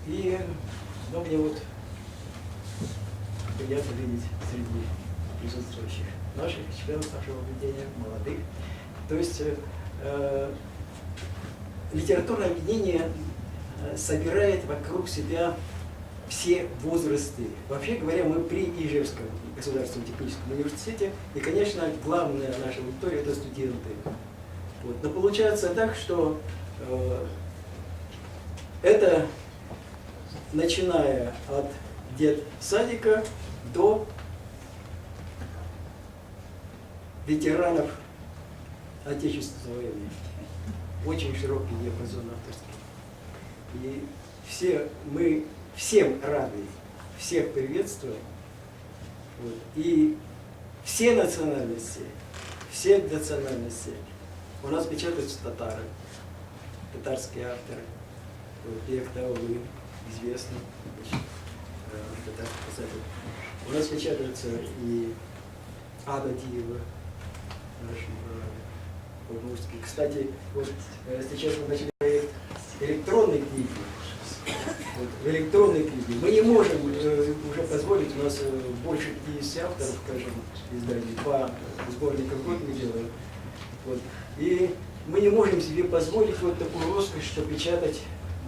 И, ну, мне вот приятно видеть среди присутствующих наших членов нашего объединения, молодых. То есть, э, э, литературное объединение, э, собирает вокруг себя все возрасты. Вообще говоря, мы при Ижевском государственном техническом университете, и, конечно, главная наша аудитория — это студенты. Вот. Но получается так, что, э, это начиная от детсадика до ветеранов Отечественной войны. Очень широкий диапазон авторский. И все, мы всем рады, всех приветствуем. Вот. И все национальности, все национальности. У нас печатаются татары, татарские авторы. Вот, Бек Даулы, известный, значит, э, татарский писатель. У нас печатаются и Ада Диева, наш, э, удмуртский. Кстати, вот, э, сейчас мы начали проект электронной книги. Вот, в электронной книге мы не можем, э, уже позволить, у нас, э, больше пятидесяти авторов, скажем, изданий, два сборника в год мы делаем. Вот. И мы не можем себе позволить вот такую роскошь, что печатать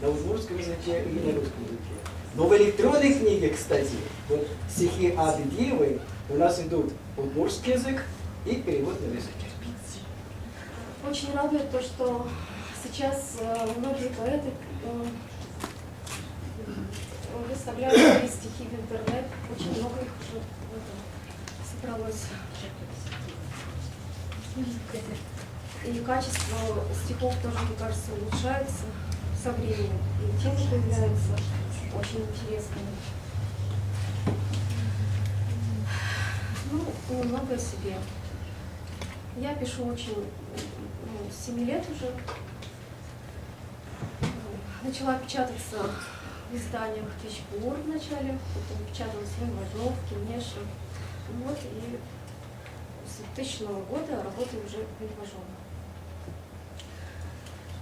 на удмуртском языке и на русском языке. Но в электронной книге, кстати, вот стихи Ады Диевой у нас идут удмуртский язык и перевод на русский. Очень радует то, что сейчас э, многие поэты э, выставляют свои стихи в интернет. Очень много их уже это, собралось. И качество стихов тоже, мне кажется, улучшается со временем. И темы появляются очень интересные. Ну, немного о себе. Я пишу очень ну, с семи лет уже. Начала печататься в изданиях «Течбур» вначале, потом печаталась в «Инвожо», в «Кенеше». Вот и с двухтысячного года работаю уже в «Инвожо».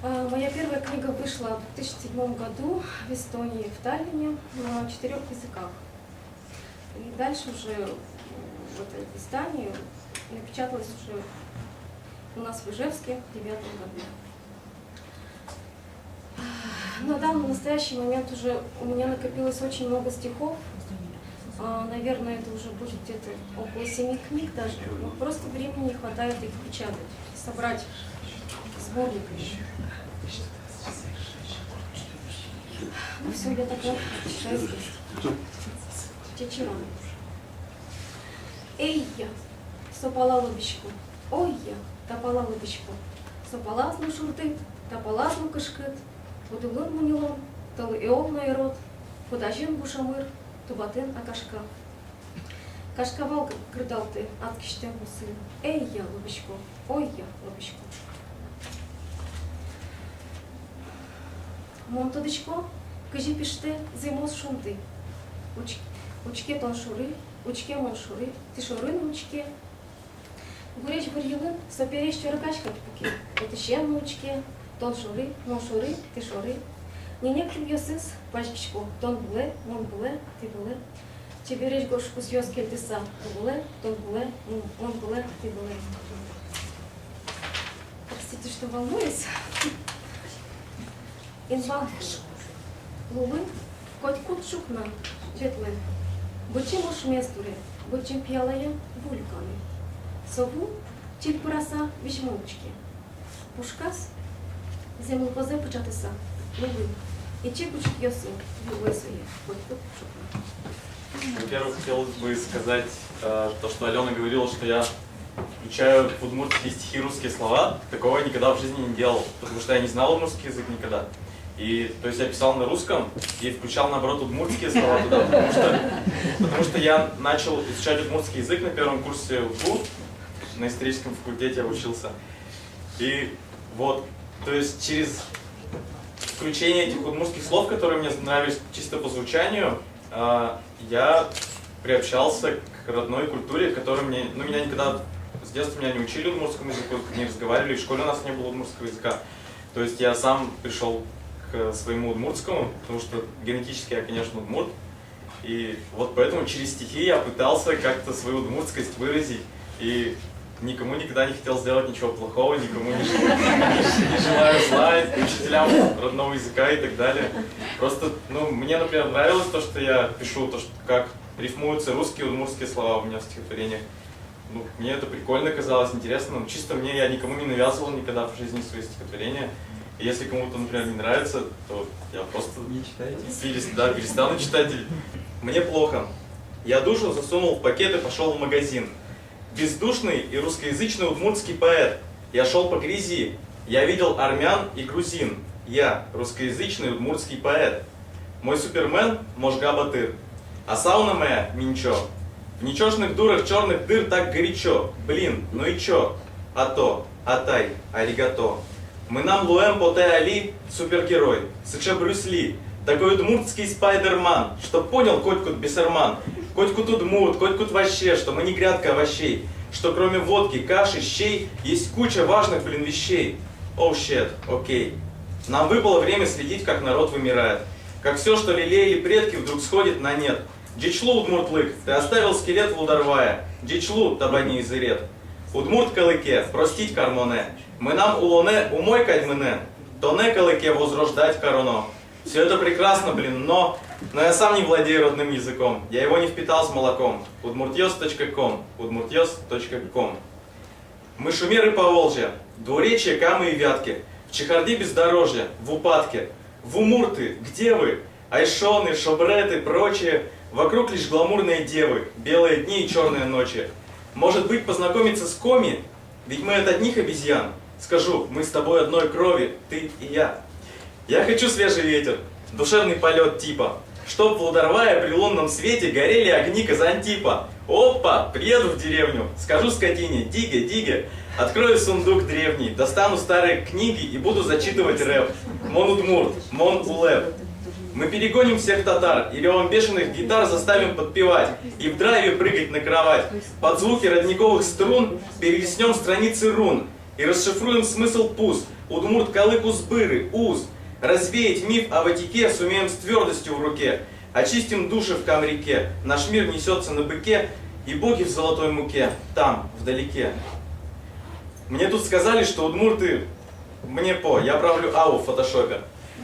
А, моя первая книга вышла в две тысячи седьмом году в Эстонии, в Таллине, на четырёх языках. И дальше уже вот это издание напечаталось уже у нас в Ижевске в девятом году. На данный настоящий момент уже у меня накопилось очень много стихов. А, наверное, это уже будет где-то около семи книг даже. Но просто времени не хватает их печатать, собрать сборниками. Ну все, я тогда читаю здесь. Чечеран. Эй-я, со пала лобисько, ой-я, та пала лобисько. Со палаз но шурдыт, та палаз но кышкыт. Кудӥлын муньылон, тӧлы ӧвӧл но эрод. Кудӥзын бушамыр, тубатын акашка. Кашка вал гырдалтэ, аткисьтэ мусын. Эй-я, лобисько, ой-я, лобисько. Мон тодӥсько, кызьы пиштэ зэмос шунды. Уч-, учке тон шоры, учке мон шоры, тӥ шоры но учке. Гурезь вырйылын со пересь чорыгась кадь пуке. Отысен но учке, тон шоры, мон шоры, тӥ шоры. Ненег тылъёсыз пазьгисько, тон вылэ, мон вылэ, тӥ вылэ. Чебересь гож кузъёс кельтыса, тон вылэ, тон вылэ, мон, мон вылэ, тӥ вылэ. Простите, что волнуюсь. Инвал лулы котькуд ӵукна ветлэ. Быдӟым ошмес дуре, быдӟым пиялае ву люканы. Со ву, чильпыраса, визьмо учке. Пушказ зэмлыкозэ пыӵатыса, лулы. Ичи кучкиосы юлэ сое котькуд ӵукна. Во-первых, хотелось бы сказать э, то, что Алёна говорила, что я включаю в удмуртские стихи русские слова. Такого я никогда в жизни не делал, потому что я не знал удмуртский язык никогда. И, то есть я писал на русском и включал, наоборот, удмуртские слова туда, потому что, потому что я начал изучать удмуртский язык на первом курсе УдГУ, на историческом факультете я учился. И вот, то есть через включение этих удмуртских слов, которые мне нравились чисто по звучанию, а, я приобщался к родной культуре, которая мне, ну, меня никогда с детства меня не учили удмуртскому языку, не разговаривали, в школе у нас не было удмуртского языка. То есть я сам пришёл к своему удмуртскому, потому что генетически я, конечно, удмурт. И вот поэтому через стихи я пытался как-то свою удмуртскость выразить. И никому никогда не хотел сделать ничего плохого, никому не, не желаю зла, учителям родного языка и так далее. Просто, ну, мне, например, нравилось то, что я пишу, то, что как рифмуются русские и удмуртские слова у меня в стихотворениях. Ну, мне это прикольно казалось, интересно. Ну, чисто мне, я никому не навязывал никогда в жизни свои стихотворения. И если кому-то, например, не нравится, то я просто... Не читайте. Перес-, да, перестану читать. Мне плохо. Я душу засунул в пакет и пошёл в магазин. Бездушный и русскоязычный удмуртский поэт. Я шёл по грязи. Я видел армян и грузин. Я русскоязычный удмуртский поэт. Мой супермен — Можга батыр. А сауна моя — Минчо. В ничошных дурах чёрных дыр так горячо. Блин, ну и чё? А то, атай, аригато. Мынам луэм потэ али супергерой. Сыӵе Брюс Ли, такой удмуртский Спайдерман, чтоб понял котькуд бесерман. Котькуд удмурт, котькуд ваще, что мы не грядка овощей. Что кроме водки, каши, щей есть куча важных, блин, вещей. Оу, щет, окей. Нам выпало время следить, как народ вымирает. Как всё, что лелеяли предки, вдруг сходит на нет. Ӟеч лу, удмуртлык, ты оставил скелет Вулдарвая. Ӟеч лу, табани изырет. Удмурт калыке, простить кар монэ. Мынам улонэ умой кадь мынэ. Тонэ, калыке, возрождать кароно. Всё это прекрасно, блин, но... Но я сам не владею родным языком. Я его не впитал с молоком. Удмуртъёс точка ком. Удмуртъёс точка ком. Мы шумеры Поволжья, двуречья Камы и Вятки, в чехарде бездорожья, в упадке. Вумурты, где вы? Айшоны, шобреты, прочие, вокруг лишь гламурные девы, белые дни и чёрные ночи. Может быть, познакомиться с коми? Ведь мы от одних обезьян. Скажу, мы с тобой одной крови, ты и я. Я хочу свежий ветер, душевный полёт типа, чтоб в Лудорвае при лунном свете горели огни Казантипа. Опа, приеду в деревню, скажу скотине: «Диге, диге». Открою сундук древний, достану старые книги и буду зачитывать рэп. Мон удмурт, мон улэп. Мы перегоним всех татар и рёвом бешеных гитар заставим подпевать и в драйве прыгать на кровать. Под звуки родниковых струн перелистнём страницы рун и расшифруем смысл пуз. Удмурт калык уз быры, уз. Развеять миф о ватике сумеем с твёрдостью в руке. Очистим души в Камрике. Наш мир несётся на быке, и боги в золотой муке там, вдалеке. Мне тут сказали, что удмурты... Мне по, я правлю ау в фотошопе.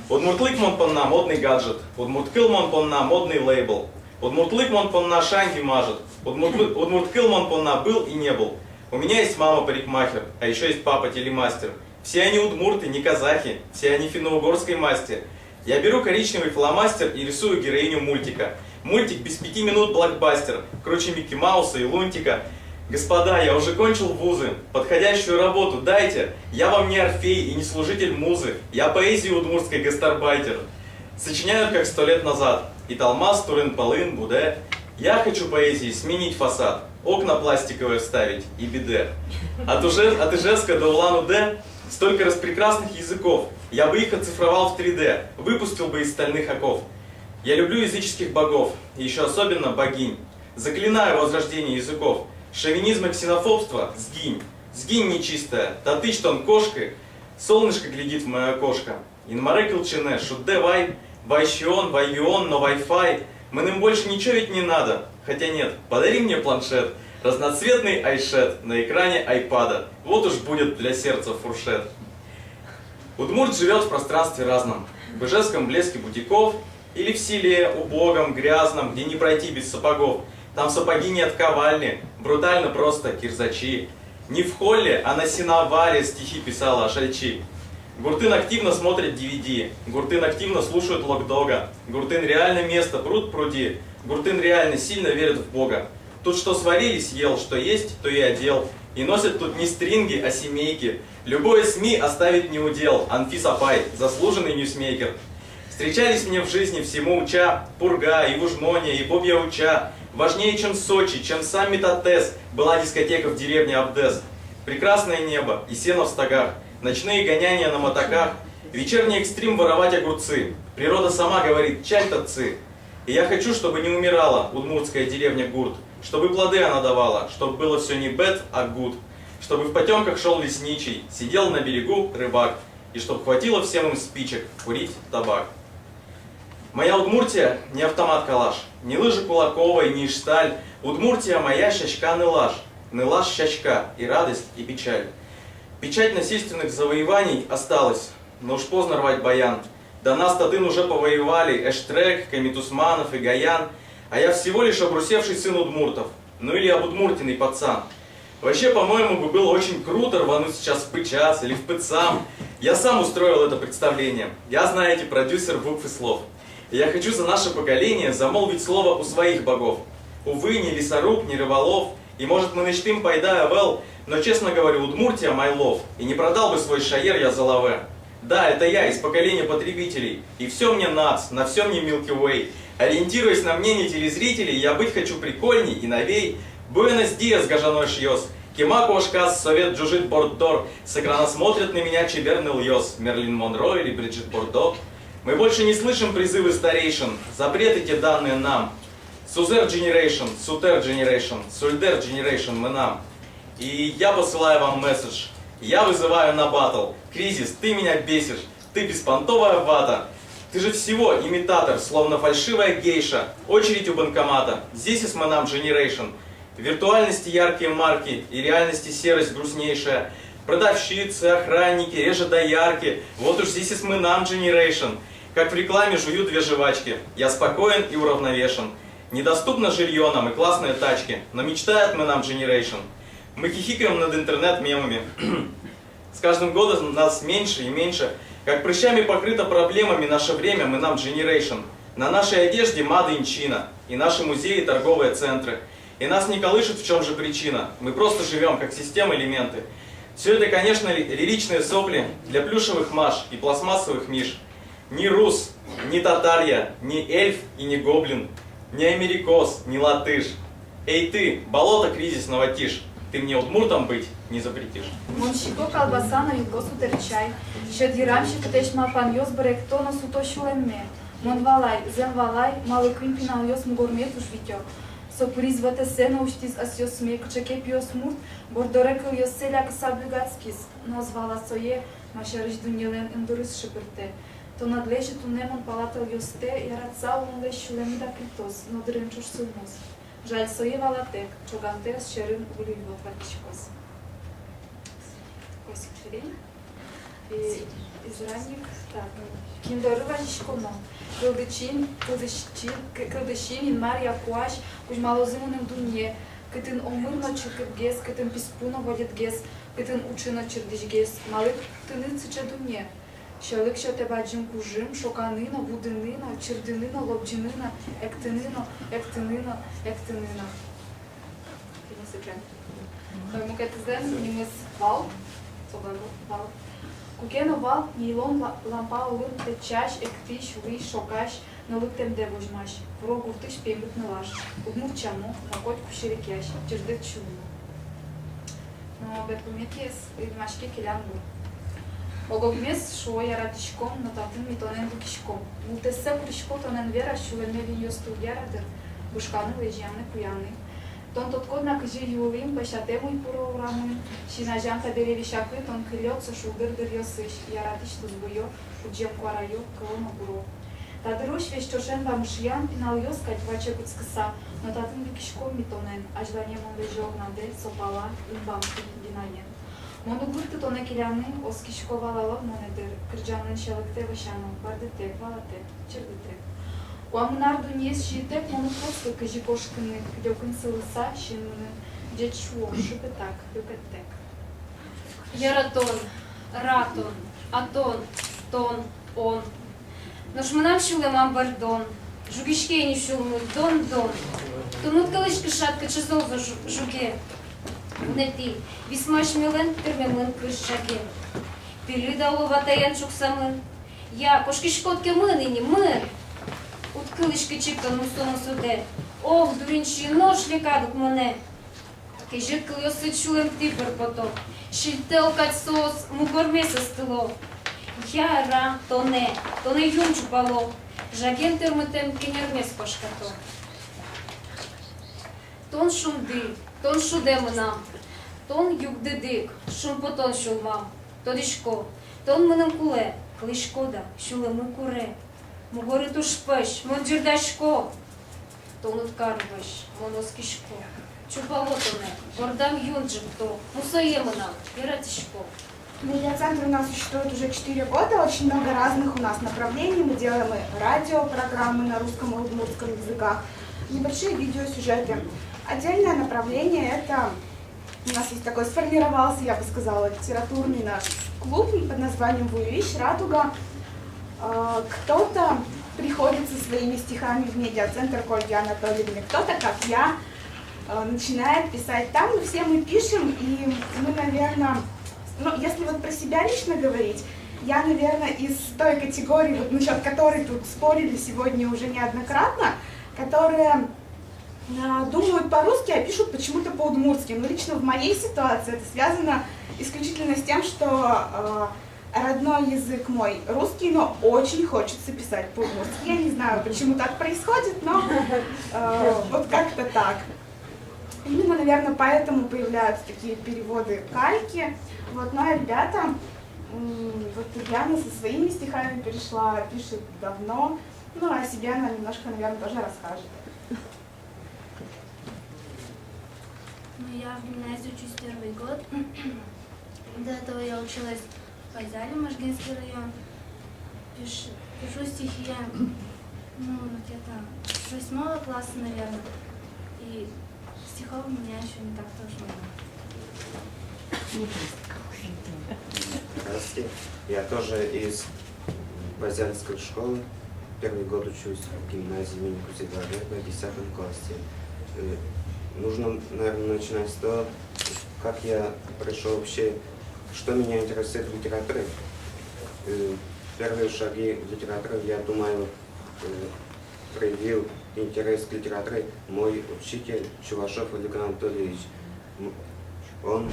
Удмуртлык мон понна модный гаджет. Удмурт кыл мон понна модный лейбл. Удмуртлык мон понна шаньги мажет. Удмурт... удмурт кыл мон понна был и не был. У меня есть мама парикмахер, а ещё есть папа телемастер. Все они удмурты, не казахи, все они финно-угорской масти. Я беру коричневый фломастер и рисую героиню мультика. Мультик без пяти минут блокбастер, круче Микки Мауса и Лунтика. Господа, я уже кончил вузы, подходящую работу дайте. Я вам не Орфей и не служитель музы, я поэзии удмуртской гастарбайтер. Сочиняют, как сто лет назад: Италмас, Турын-Палын, Будэ. Я хочу поэзией сменить фасад, окна пластиковые вставить и биде. От Уже... от Ижевска до Улан-Удэ столько распрекрасных языков. Я бы их оцифровал в три дэ, выпустил бы из стальных оков. Я люблю языческих богов, и ещё особенно богинь. Заклинаю возрождение языков. Шовинизм и ксенофобство, сгинь. Сгинь, нечистая, татын тон кошкы. Солнышко глядит в моё окошко. Инмаре кылчинэ, шуддэ вай. Вай сион, вай юон, но вай фай. Мыным больше ничего ведь не надо. Хотя нет, подари мне планшет. Разноцветный айшет, на экране айпада. Вот уж будет для сердца фуршет. Удмурт живёт в пространстве разном. В ижевском блеске бутиков или в селе убогом, грязном, где не пройти без сапогов. Там сапоги не от ковальни, брутально просто кирзачи. Не в холле, а на сеновале стихи писала Ашальчи. Гуртын активно смотрят D V D, гуртын активно слушают Лок Дога, гуртын реально место пруд пруди, гуртын реально сильно верят в Бога. Тут что сварили, съел, что есть, то и одел, и носят тут не стринги, а семейки. Любое СМИ оставит неудел, Анфис Апай, заслуженный ньюсмейкер. Встречались мне в жизни, всему уча, Пурга, и Вужмония, и Бобья Уча. Важнее, чем Сочи, чем саммит АТЭС, была дискотека в деревне Абдес. Прекрасное небо и сено в стогах, ночные гоняния на мотоках, вечерний экстрим — воровать огурцы. Природа сама говорит: «Чаль татсы». И я хочу, чтобы не умирала удмуртская деревня Гурт, чтобы плоды она давала, чтобы было всё не bad, а good, чтобы в потёмках шёл лесничий, сидел на берегу рыбак, и чтоб хватило всем им спичек курить табак. Моя Удмуртия не автомат-калаш, не лыжи Кулаковой, не Ижсталь. Удмуртия моя — сяська-нылаш, нылаш — сяська, и радость, и печаль. Печать насильственных завоеваний осталась, но уж поздно рвать баян. До нас татын уже повоевали Эштрек, Комит Усманов и Гаян, а я всего лишь обрусевший сын удмуртов, ну или обудмуртенный пацан. Вообще, по-моему, бы было очень круто рвануть сейчас в Пычас или в Пыцам. Я сам устроил это представление. Я, знаете, продюсер букв и слов. И я хочу за наше поколение замолвить слово у своих богов. Увы, ни лесоруб, ни рыболов. И, может, мынэсьтым пайда ӧвӧл, но, честно говорю, Удмуртия — my love. И не продал бы свой шаер я за лавэ. Да, это я из поколения потребителей. И всё мне нац, на всё мне Milky Way. Ориентируясь на мнение телезрителей, я быть хочу прикольней и новей. Буэнос диас, гажано эшъёс. Кема куашказ, совет ӝужыт борддор. С экрана смотрят на меня чебер нылъёс, Мерлин Монро или Бриджит Бардо. Мы больше не слышим призывы старейшин, запреты те, данные нам. Сузэр дженерейшн, сутэр дженерейшн, сульдэр дженерейшн мынам. И я посылаю вам месседж. Я вызываю на баттл. Кризис, ты меня бесишь. Ты беспонтовая вата. Ты же всего имитатор, словно фальшивая гейша. Очередь у банкомата. This is мынам дженерейшн. В виртуальности яркие марки и реальности серость грустнейшая. Продавщицы, охранники, реже доярки. Вот уж this is мынам generation. Как в рекламе жую две жвачки. Я спокоен и уравновешен. Недоступно жильё нам и классные тачки, но мечтает мынам generation. Мы хихикаем над интернет-мемами. С каждым годом нас меньше и меньше. Как прыщами покрыто проблемами наше время, мынам generation. На нашей одежде made in China. И наши музеи, торговые центры. И нас не колышет, в чём же причина. Мы просто живём, как система, элементы. Всё это, конечно, ли- лиричные сопли для плюшевых Маш и пластмассовых Миш. Ни рус, ни татар я, ни эльф и ни гоблин, ни америкос, ни латыш. Эй ты, болото кризисного тишь, ты мне удмуртом быть не запретишь. Мон сико колбаса но югдо сутэр чай. Сьӧд йырам секытэсь малпанъёс быректо но суто сюлэмме. Мон валай, зэм валай, малы куинь пиналъёс мугорме туж витё. Со пыриз вотэсэ но усьтӥз ӧсъёсме, кыӵе ке пиосмурт борддоре кылъёссэ лякыса быгатскиз. Но ӧз вала сое, ма сярысь дуннелэн ымдурыз шыпыртэ. Тон ӧд лэзьы туннэ мон пала тӧлъёстэ, яратыса улонлэсь сюлэмыд акыльтоз, но дырын ӵош сылмоз. Жаль, сое валатэк, ӵогантэ ӧс сьӧрын выль уйвӧт ватӥськоз. Такое стихотворение. И из ранних, так. Кин доры вазиськоно? Кылдычи, кылдычи, к- кылдычи, Инмар я куазь кузьмалозы мыным дунне, кытын омыр но чылкытгес, кытын писпу но вольытгес, кытын уӵы но чырдӥсьгес. Малы тыныд сыӵе дунне? Сьӧлык сётэ бадӟым кужым, шоканы но, будыны но, чырдыны но, лобӟыны но, эктыны но, эктыны но, эктыны но. Кин сыӵе? Мукетызлэн нимыз вал, собере вал. Куке но вал, нейлон ла- лампа улын тэтчась, эктӥсь, улӥсь, шокась, но лыктэмдэ возьмась, Вуро гуртысь пеймыт нылаш, удмурт сямо, но котьку серекъясь, ӟырдыт сюлмо. Но берпуметӥез нимаське «Келян гур». Ог-огмес, шуо, яратӥськом, но татын ми тонэн люкиськом. Мултэссэ курисько тонэн вераз, сюлэмме виньёс тулъяра дыр, бышканы, лэзьяны, куяны. Тон тодӥськод на, кызьы юылӥм пӧсятэм уйпуро урамын, син азям табере весяк тон кылёд со шулдыр дыръёсысь, яратӥсь тусбуё, кудӟем куараё, кыло но гуро. Та дырозь весь ӵошен вамышъям, пиналъёс кадь ваче кутскыса, но татын люкиськом ми тонэн, азьлане мон лэзё огнадэс, со пала ын бамтӥ гинаен. Мон уг быдты тонэ келяны, оскисько, валалод монэ дыр, кырӟанлэн сьӧлыктэ вӧсяно, бӧрдытэк, валатэк, чырдытэк. Куамын ар дуннеез сиытэк мон уг косты, кызьы кошкыны, кыдёкын сылыса, син мыным ӟеч шуо, шыпытак, люкеттэк. Яратон, ратон, атон, тон, он. Нош мынам сюлэмам бӧрдон, жугиське ини сюлмы дон-дон. Тон уд кылӥськы шат, кыӵе зол со жу- жуге. Вунэтӥ висмась милем тырмемын кыш жаге. Пельыд-а, уло-а ватаен шуксамын? Я, кошкиськод ке, мын ини, мын. Уд кылӥськы чик тон мусо-мусо дэ. Ох, дурынь сиы, нош лекад ук монэ. Кезьыт кылъёсыд сюлэмтӥ пыр пото. Сильтӧл кадь соос мугормес ыстыло. Яра, тонэ, тонэ юн чупало. Жаген тырмытэм кенермес куашкато. Тон шунды, тон шудэ мынам. Тон югдыдык, шумпотон сюлмам. Тодӥсько, тон мыным кулэ, кылӥськод-а, сюлэмы куре. Мугоры туж пӧсь, мон ӟырдасько. Тон уд кар вӧсь, мон оскисько. Чупало тонэ, бордам юн ӝыгто, мусое мынам, яратӥсько. Медиацентр у нас существует уже четыре года, очень много разных у нас направлений. Мы делаем и радиопрограммы на русском и удмуртском языках, небольшие видеосюжеты. Отдельное направление — это у нас есть такой, сформировался, я бы сказала, литературный наш клуб под названием «Вуюись Радуга». Э, кто-то приходит со своими стихами в медиацентр к Ольге Анатольевне, кто-то, как я, э, начинает писать там, и все мы пишем, и мы, наверное, ну, если вот про себя лично говорить, я, наверное, из той категории, вот насчёт которой тут спорили сегодня уже неоднократно, которые, а, думают по-русски, а пишут почему-то по-удмуртски. Но лично в моей ситуации это связано исключительно с тем, что, э, родной язык мой русский, но очень хочется писать по-удмуртски. Я не знаю, почему так происходит, но, э, вот как-то так. Именно, наверное, поэтому появляются такие переводы, кальки. Вот, ну а ребята, м, вот Татьяна со своими стихами перешла, пишет давно. Ну, о себе она немножко, наверное, тоже расскажет. Я в гимназии учусь первый год. До этого я училась в Базяре, Можгинский район. Пиш-, пишу стихи я, ну, где-то с восьмого класса, наверное. И стихов у меня ещё не так тоже много. Здравствуйте. Я тоже из Базянской школы. Первый год учусь в гимназии имени Кузебая Герда в десятом классе. Э, нужно, наверное, начинать с того, как я пришёл вообще, что меня интересует в литературе. Э, первые шаги в литературе, я думаю, э, проявил интерес к литературе мой учитель Чувашов Олег Анатольевич. М, он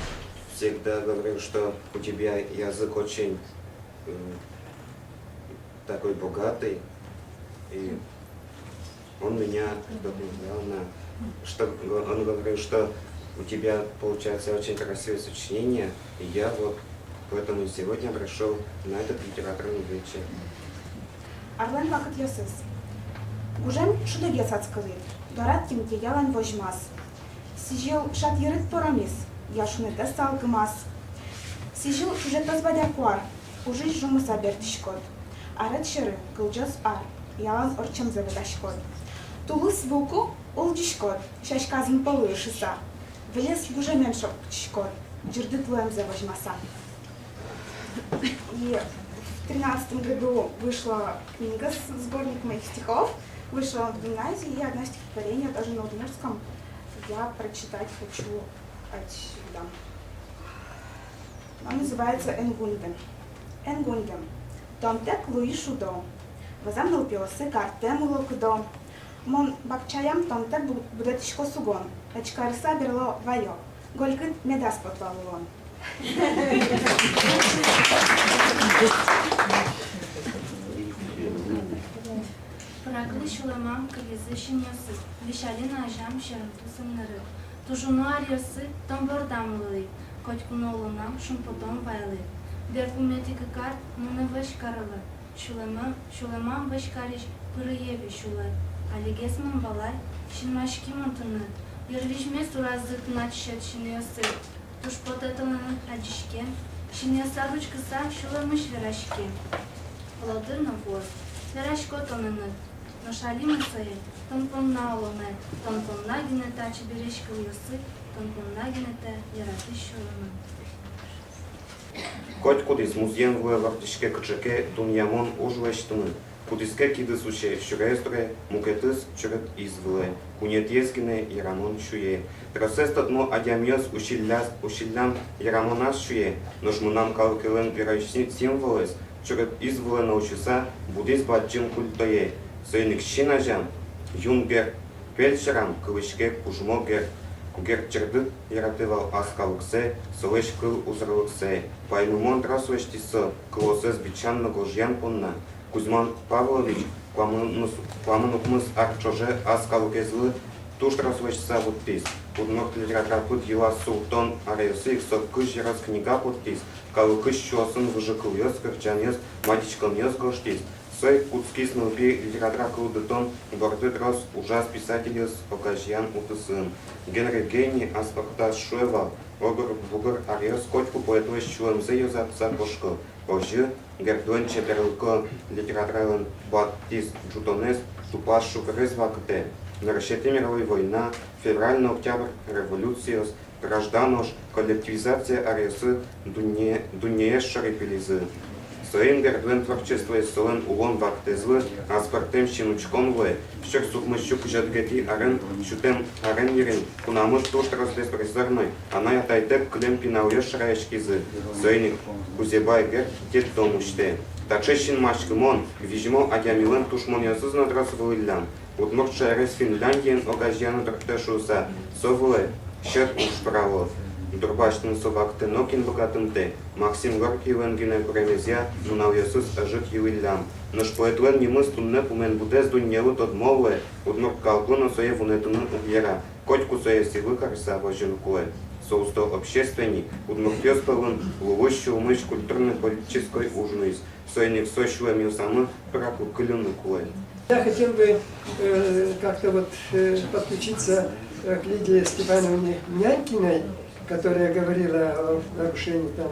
всегда говорил, что у тебя язык очень, э, такой богатый, и он меня вдохновлял на, что г-, он говорил, что у тебя получается очень красивое сочинение, и я вот поэтому и сегодня пришёл на этот литературный вечер. Арлэн вакытъёсыз. Гужем шудэгес адскылӥд, дорад кемке ялан возьмаз. Сӥзьыл шат йырыд поромиз, я шунэтэз салкымаз. Сӥзьыл ӵужэтоз бадӟа куар, ужысь жумыса бертӥськод. Арыд сьӧры кылӟоз ар, ялан ортчемзэ вӧтаськод. Тулыс вуку улӟиськод, сяськаын полы ышыса. Вылез гужемен шокчиськод, ӟырдыт луэмзэ возьмаса. И в тринадцатом году вышла книга, с-, сборник моих стихов. Вышла в гимназии, и одно стихотворение тоже на удмуртском я прочитать хочу отсюда. Оно называется «Эн гуньды». Эн гуньды. Тонтэк луи шудо. Вӧзам нылпиосы картэм уло кыдо. Мон бакчаям тонтэк бу-, будэтӥсько сугон. Ӧтчкарыса берло вайо. Гольгыт медаз поты вал улон. Пыраклы сюлэмам кылизы синъёсы, весь али но азям сьӧры тусын ныры. Туж уно аръёсы тон бордам вылӥ, котьку но улонам шумпотон вайылӥ. Бер пуметӥ кык ар мыным вӧсь карылы. Сюлэмам, сюлэмам вӧсь карись пырые весь улэ. Алигес мон валай, синмаськи мон тыныд. Йырвизьмес уразы тынад сьӧд синъёсы. Туж потэ тонэныд адӟиськем, синъёсад учкыса сюлэмысь вераськем. Оло дыр но вуоз, верасько тонэныд. Нош али мон сое, тон понна улонэ, тон понна гинэ та чебересь кылъёсы, тон понна гинэ та яратӥсь сюлэмы. Котькудӥз музъем вылэ вордӥське кыӵе ке дунъямон уж лэсьтыны. Кудӥз ке кидыс усе сюрес дуре, мукетыз чурыт из вылэ, куинетӥез гинэ ярамон сюе. Тросэз тодмо адямиос усиллям, усиллям ярамоназ сюе, нош мынам калыкелэн герой си-, символэз чурыт из вылэ но усьыса будӥз бадӟым культое. Соин ик син азям юн герд пельшерам кылӥське кужмо герд. Герд ӟырдыт яратэ вал ас калыксэ, солэсь кыл узырлыксэ. Паймымон трос лэсьтӥз со кылосэз бичан но гожъян понна. Кузьма Павлович куамын укмыс, куамын укмыс ар ӵоже ас калыкезлы туж трос лэсьтыса вуттӥз. Удмурт литература пыд йылаз султон аръёсы ик со кызь ёрос книга поттӥз, калыкысь сюосын выжыкылъёс, кырӟанъёс, мадиськонъёс гожтӥз. Со ик кутскиз нылпи литература кылдытон борды трос ужаз писательёс огазеян удысын. Генри Гейне аспӧртэмаз шуэ вал: огыр-бугыр аръёс котьку поэтлэсь сюлэмзэ ёзатыса кошко. Озьы Гердлэн чеберлыко литературалэн бадӟым ӝутонэз тупаз шукырес вакытэ. Нырысетӥ мировой война, Февраль но Октябрь революциос, граждан ож, коллективизация аръёсы дунне-, дуннеез шоры пилизы. Соин Гердлэн творчествоез солэн улон вакытэзлы аспӧртэм син учкон луэ. Сюрс укмыссю кызь одӥгетӥ арын, сютэм арен йырин, кунамы туж трос беспризорной анай-атайтэк кылем пиналъёс шараяськизы. Соин ик Кузебай Герд детдом усьтэ. Таӵе синмаськымон, визьмо адямилэн тушмонъёсыз но трос вылӥллям. Удмурт шаерез Финляндиен огазеяны турттэ шуыса, со вылэ сьӧд уж пырало. Дурбасьтыны со вакытэ нокин быгатымтэ. Максим Горькийлэн гинэ куремезъя нуналъёсыз ӧжыт йылӥллям. Нош поэтлэн нимыз туннэ пумен быдэс дуннелы тодмо луэ, удмурт калыклы но сое вунэтыны уг яра. Котьку сое сӥлы карыса возьыны кулэ. Со усто общественник, удмуртъёс пӧлын лулысь-сюлмысь культурно-политической уж нуиз. Соин ик со сюлэмъёсамы пыраклы кыльыны кулэ. Я хотел бы, э, как-то вот, э, подключиться э, к Лидии Степановне Нянькиной, которая говорила о нарушении там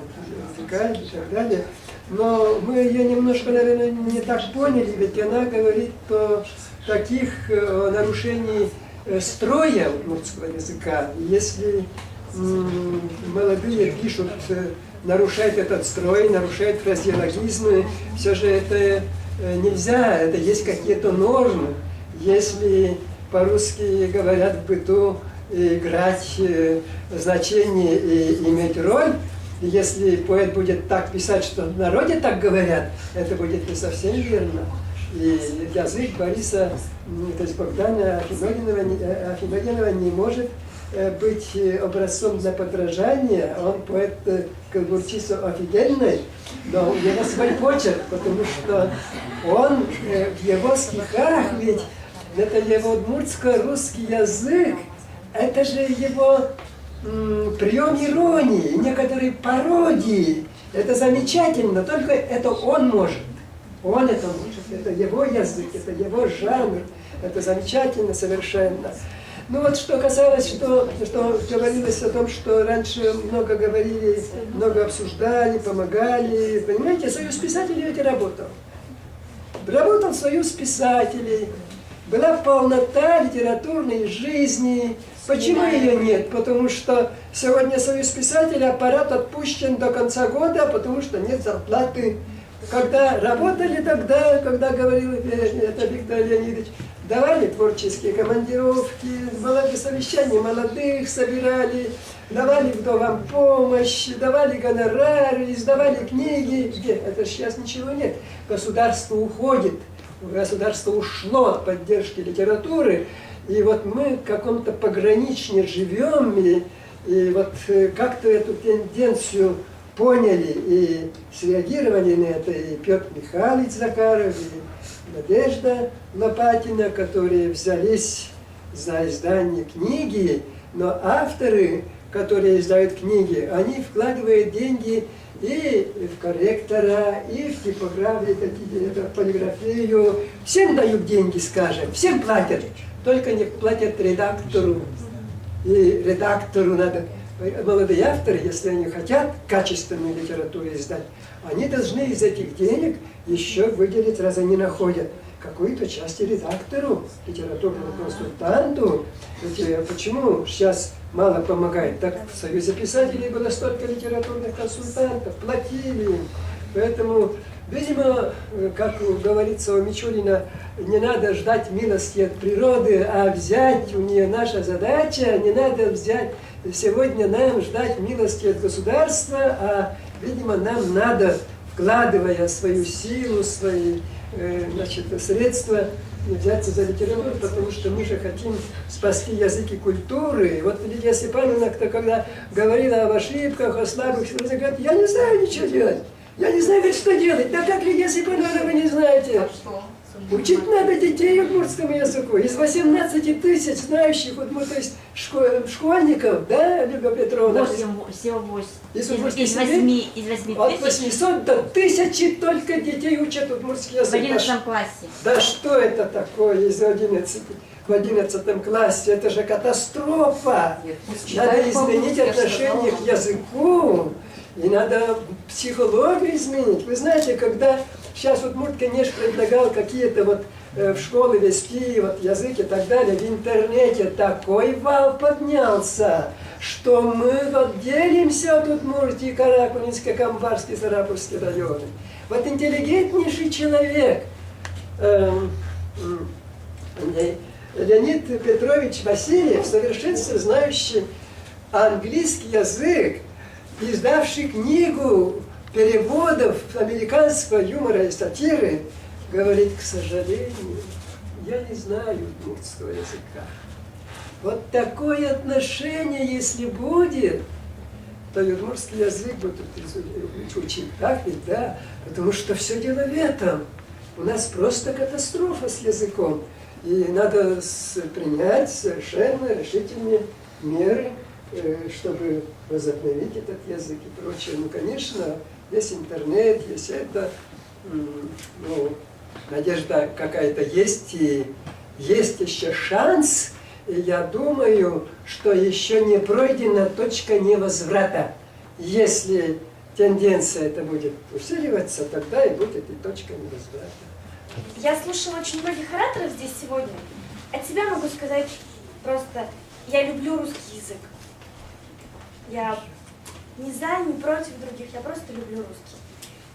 языка и так далее. Но мы её немножко, наверное, не так поняли, ведь она говорит о таких, э, о нарушении, э, строя удмуртского языка. Если, м, молодые пишут, э, нарушает этот строй, нарушает фразеологизмы, всё же это, э, нельзя, это есть какие-то нормы. Если по-русски говорят в быту, э, играть, э, значение и иметь роль, если поэт будет так писать, что в народе так говорят, это будет не совсем верно. И язык Бориса, м, то есть Богдана Афиногенова не, э, Афиногенова не может, э, быть, э, образцом для подражания. Он поэт, э, кылбурчист офигенный, но у него свой почерк, потому что он, э, в его стихах ведь это его удмуртско-русский язык, это же его, м, приём иронии, некоторые пародии. Это замечательно, только это он может. Он это может, это его язык, это его жанр, это замечательно совершенно. Ну вот, что касалось, что, что говорилось о том, что раньше много говорили, много обсуждали, помогали. Понимаете, Союз писателей ведь работал. Работал Союз писателей, была полнота литературной жизни. Почему её нет? Потому что сегодня Союз писателей, аппарат отпущен до конца года, потому что нет зарплаты. Когда работали тогда, когда говорил, э, это Виктор Леонидович, давали творческие командировки, было совещание молодых, собирали, давали вдовам помощь, давали гонорары, издавали книги. Где? Это ж сейчас ничего нет. Государство уходит. Государство ушло от поддержки литературы. И вот мы в каком-то пограничье живём, и, и вот, э, как-то эту тенденцию поняли и среагировали на это и Пётр Михайлович Захаров, и Надежда Лопатина, которые взялись за издание книги, но авторы, которые издают книги, они вкладывают деньги и в корректора, и в типографию, это, это, полиграфию. Всем дают деньги, скажем, всем платят, только не платят редактору. И редактору надо, э, молодые авторы, если они хотят качественную литературу издать, они должны из этих денег ещё выделить, раз они находят, какую-то часть редактору, литературному консультанту. Ведь, э, почему сейчас мало помогает? Так в Союзе писателей было столько литературных консультантов, платили им. Поэтому, видимо, э, как говорится у Мичурина, не надо ждать милости от природы, а взять у неё. Наша задача, не надо взять, сегодня нам ждать милости от государства, а, видимо, нам надо, вкладывая свою силу, свои, э, значит, средства, взяться за литературу, потому что мы же хотим спасти язык и культуру. И вот Лидия Степановна, кто когда говорила об ошибках, о слабых, она говорит: «Я не знаю ничего делать. Я не знаю, говорит, что делать». Да как, Лидия Степановна, вы не знаете? А что? Учить надо детей удмуртскому языку. Из восемнадцати тысяч знающих удмурт-, то есть шко-, школьников, да, Люба Петровна? Восемь, всего восемь. Из, из, из восьми, из восьми тысяч. От восьмисот до тысячи только детей учат удмуртский язык. В одиннадцатом классе. Да что это такое из одиннадцати? В одиннадцатом классе, это же катастрофа. Надо изменить отношение к языку, и надо психологию изменить. Вы знаете, когда сейчас вот Мурт Кенеш предлагал какие-то вот, э, в школы вести вот язык и так далее, в интернете такой вал поднялся, что мы вот делимся от Удмуртии, Каракулинский, Камбарский, Сарапульский районы. Вот интеллигентнейший человек, эм, м, Леонид Петрович Васильев, в совершенстве знающий английский язык, издавший книгу переводов американского юмора и сатиры, говорит: «К сожалению, я не знаю удмуртского языка». Вот такое отношение, если будет, то и удмуртский язык будут изу-, учить, так ведь, да? Потому что всё дело в этом. У нас просто катастрофа с языком. И надо с-, принять совершенно решительные меры, э, чтобы возобновить этот язык и прочее. Ну, конечно, есть интернет, есть это, м, ну, надежда какая-то есть, и есть ещё шанс, И я думаю, что ещё не пройдена точка невозврата. Если тенденция эта будет усиливаться, тогда и будет и точка невозврата. Я слушала очень многих ораторов здесь сегодня. От себя могу сказать просто: я люблю русский язык. Я не за, не против других, я просто люблю русский.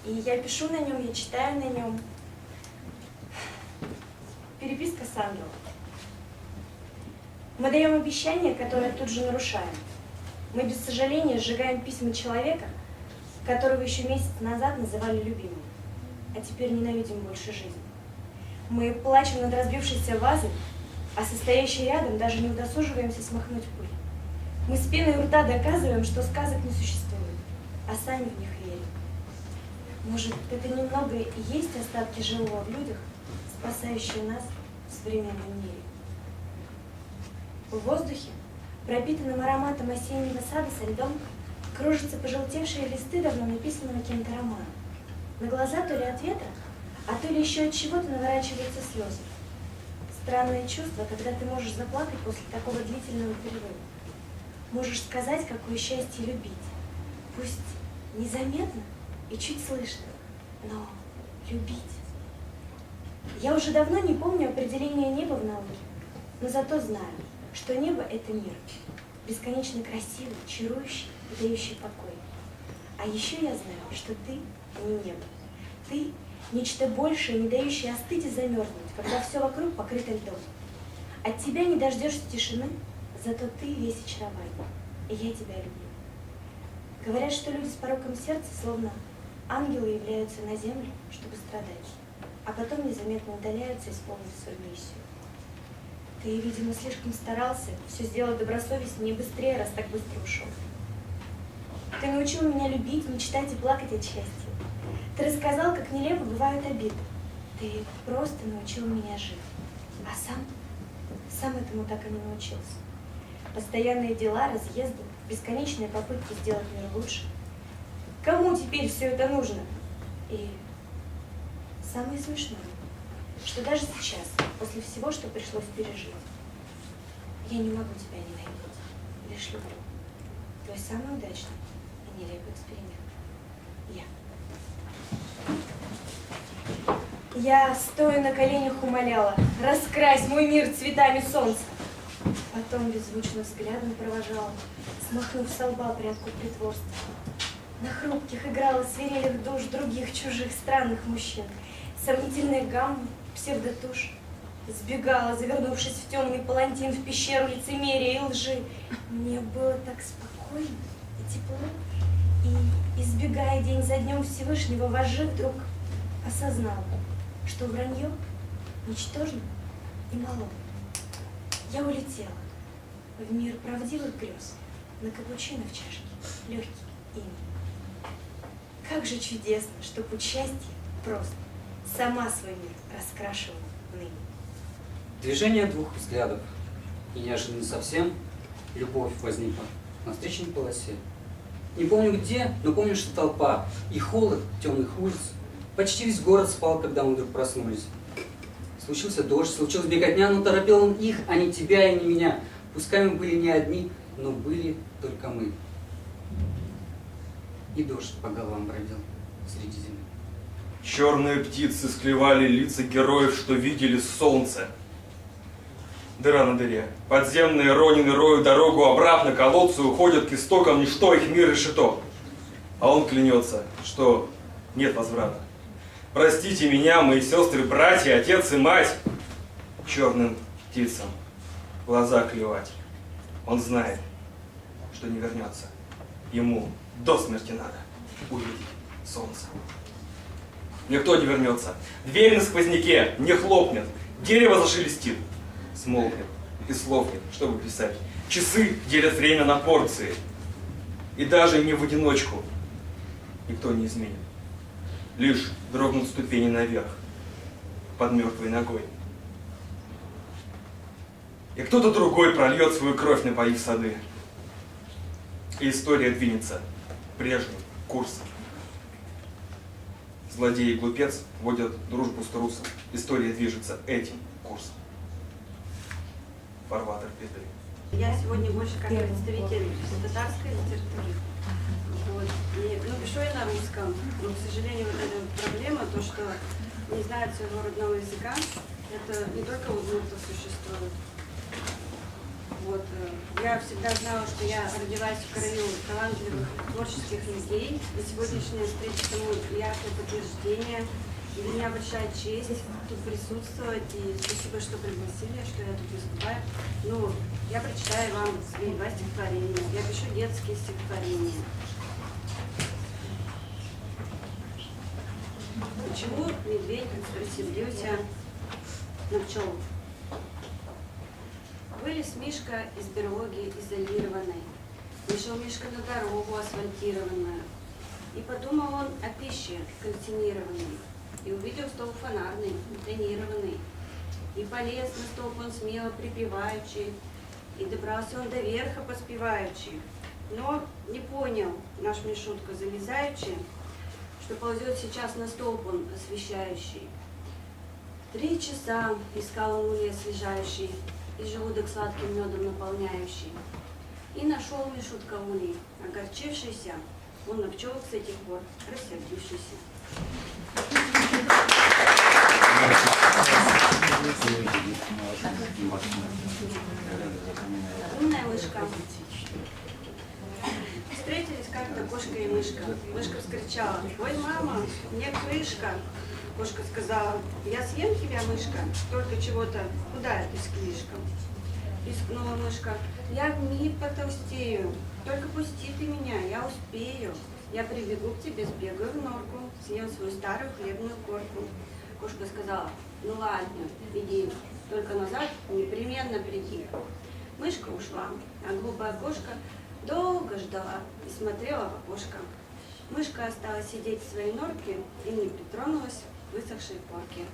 И я пишу на нём, я читаю на нём. Переписка с ангелом. Мы даём обещания, которые тут же нарушаем. Мы без сожаления сжигаем письма человека, которого ещё месяц назад называли любимым, а теперь ненавидим больше жизни. Мы плачем над разбившейся вазой, а со стоящей рядом даже не удосуживаемся смахнуть пыль. Мы с пеной у рта доказываем, что сказок не существует, а сами в них верим. Может, это немного и есть остатки живого в людях, спасающие нас в современном мире. В воздухе, пропитанном ароматом осеннего сада со льдом, кружатся пожелтевшие листы давно написанного кем-то романа. На глаза то ли от ветра, а то ли ещё от чего-то наворачиваются слёзы. Странное чувство, когда ты можешь заплакать после такого длительного перерыва. Можешь сказать, какое счастье любить. Пусть незаметно и чуть слышно, но любить. Я уже давно не помню определения неба в науке, но зато знаю, что небо — это мир, бесконечно красивый, чарующий и дающий покой. А ещё я знаю, что ты не небо. Ты — нечто большее, не дающее остыть и замёрзнуть, когда всё вокруг покрыто льдом. От тебя не дождёшься тишины, зато ты весь очарование, и я тебя люблю. Говорят, что люди с пороком сердца, словно ангелы, являются на землю, чтобы страдать, а потом незаметно удаляются, исполнив свою миссию. Ты, видимо, слишком старался всё сделать добросовестнее и быстрее, раз так быстро ушёл. Ты научил меня любить, мечтать и плакать от счастья. Ты рассказал, как нелепо бывают обиды. Ты просто научил меня жить. А сам? Сам этому так и не научился. Постоянные дела, разъезды, бесконечные попытки сделать мир лучше. Кому теперь всё это нужно? И самое смешное, что даже сейчас, после всего, что пришлось пережить, я не могу тебя ненавидеть, лишь люблю. Твой самый удачный и нелепый эксперимент. Я. Я, стоя на коленях, умоляла: «Раскрась мой мир цветами солнца». Потом беззвучно взглядом провожала, смахнув со лба прядку притворства. На хрупких, играла, свирелых душ других чужих странных мужчин. Сомнительные гаммы, псевдотушь. Сбегала, завернувшись в тёмный палантин, в пещеру лицемерия и лжи. Мне было так спокойно и тепло. И, избегая день за днём Всевышнего, вожжи, вдруг осознала, что враньё ничтожно и мало. Я улетела в мир правдивых грёз, на капучино в чашке, лёгкий и милый. Как же чудесно, что путь счастья прост. Сама свой мир раскрашиваю ныне. Движение двух взглядов. И неожиданно совсем любовь возникла на встречной полосе. Не помню где, но помню, что толпа и холод тёмных улиц. Почти весь город спал, когда мы вдруг проснулись. Случился дождь, случилась беготня, но торопил он их, а не тебя и не меня. Пускай мы были не одни, но были только мы. И дождь по головам бродил среди зимы. Чёрные птицы склевали лица героев, что видели солнце. Дыра на дыре. Подземные Ронины роют дорогу обратно к колодцу, уходят к истокам, ничто их мир решето. А он клянётся, что нет возврата. Простите меня, мои сёстры, братья, отец и мать, чёрным птицам глаза клевать. Он знает, что не вернётся. Ему до смерти надо увидеть солнце. Никто не вернётся. Дверь на сквозняке не хлопнет. Дерево зашелестит, смолкнет, и слов нет, чтобы писать. Часы делят время на порции. И даже не в одиночку никто не изменит. Лишь дрогнут ступени наверх под мёртвой ногой. И кто-то другой прольёт свою кровь, напоив сады. И история двинется прежним курсом. Злодей и глупец водят дружбу с трусом. История движется этим курсом. фарватер петыны. Я сегодня больше как представитель татарской литературы. Вот. И, ну, пишу я на русском. Но, к сожалению, вот эта вот проблема, то, что не знают своего родного языка, это не только у удмуртов существует. Вот, э, я всегда знала, что я родилась в краю талантливых творческих людей. И сегодняшняя встреча тому яркое подтверждение. Для меня большая честь тут присутствовать. И спасибо, что пригласили, что я тут выступаю. Ну, я прочитаю вам свои два стихотворения. Я пишу детские стихотворения. Почему медведь рассердился на пчёл? Вылез Мишка из берлоги изолированной. Вышел Мишка на дорогу асфальтированную. И подумал он о пище, кальцинированной. И увидел столб фонарный, тонированный. И полез на столб он смело припеваючи. И добрался он до верха поспеваючи. Но не понял наш Мишутка залезаючи, что ползёт сейчас на столб он освещающий. Три часа искал он улей освежающий и желудок сладким мёдом наполняющий. И нашёл Мишутка улей, огорчившийся, он на пчёлок с этих пор рассердившийся. Умная мышка. Встретились как-то кошка и мышка. Мышка вскричала: «Ой, мама, мне крышка!» Кошка сказала: «Я съем тебя, мышка, только чего-то худая ты слишком». Пискнула мышка: «Я вмиг потолстею, только пусти ты меня, я успею. Я прибегу к тебе, сбегаю в норку, съем свою старую хлебную корку». Кошка сказала: «Ну ладно, иди, только назад непременно приди». Мышка ушла, а глупая кошка долго ждала и смотрела в окошко. Мышка осталась сидеть в своей норке и не притронулась к высохшей корке.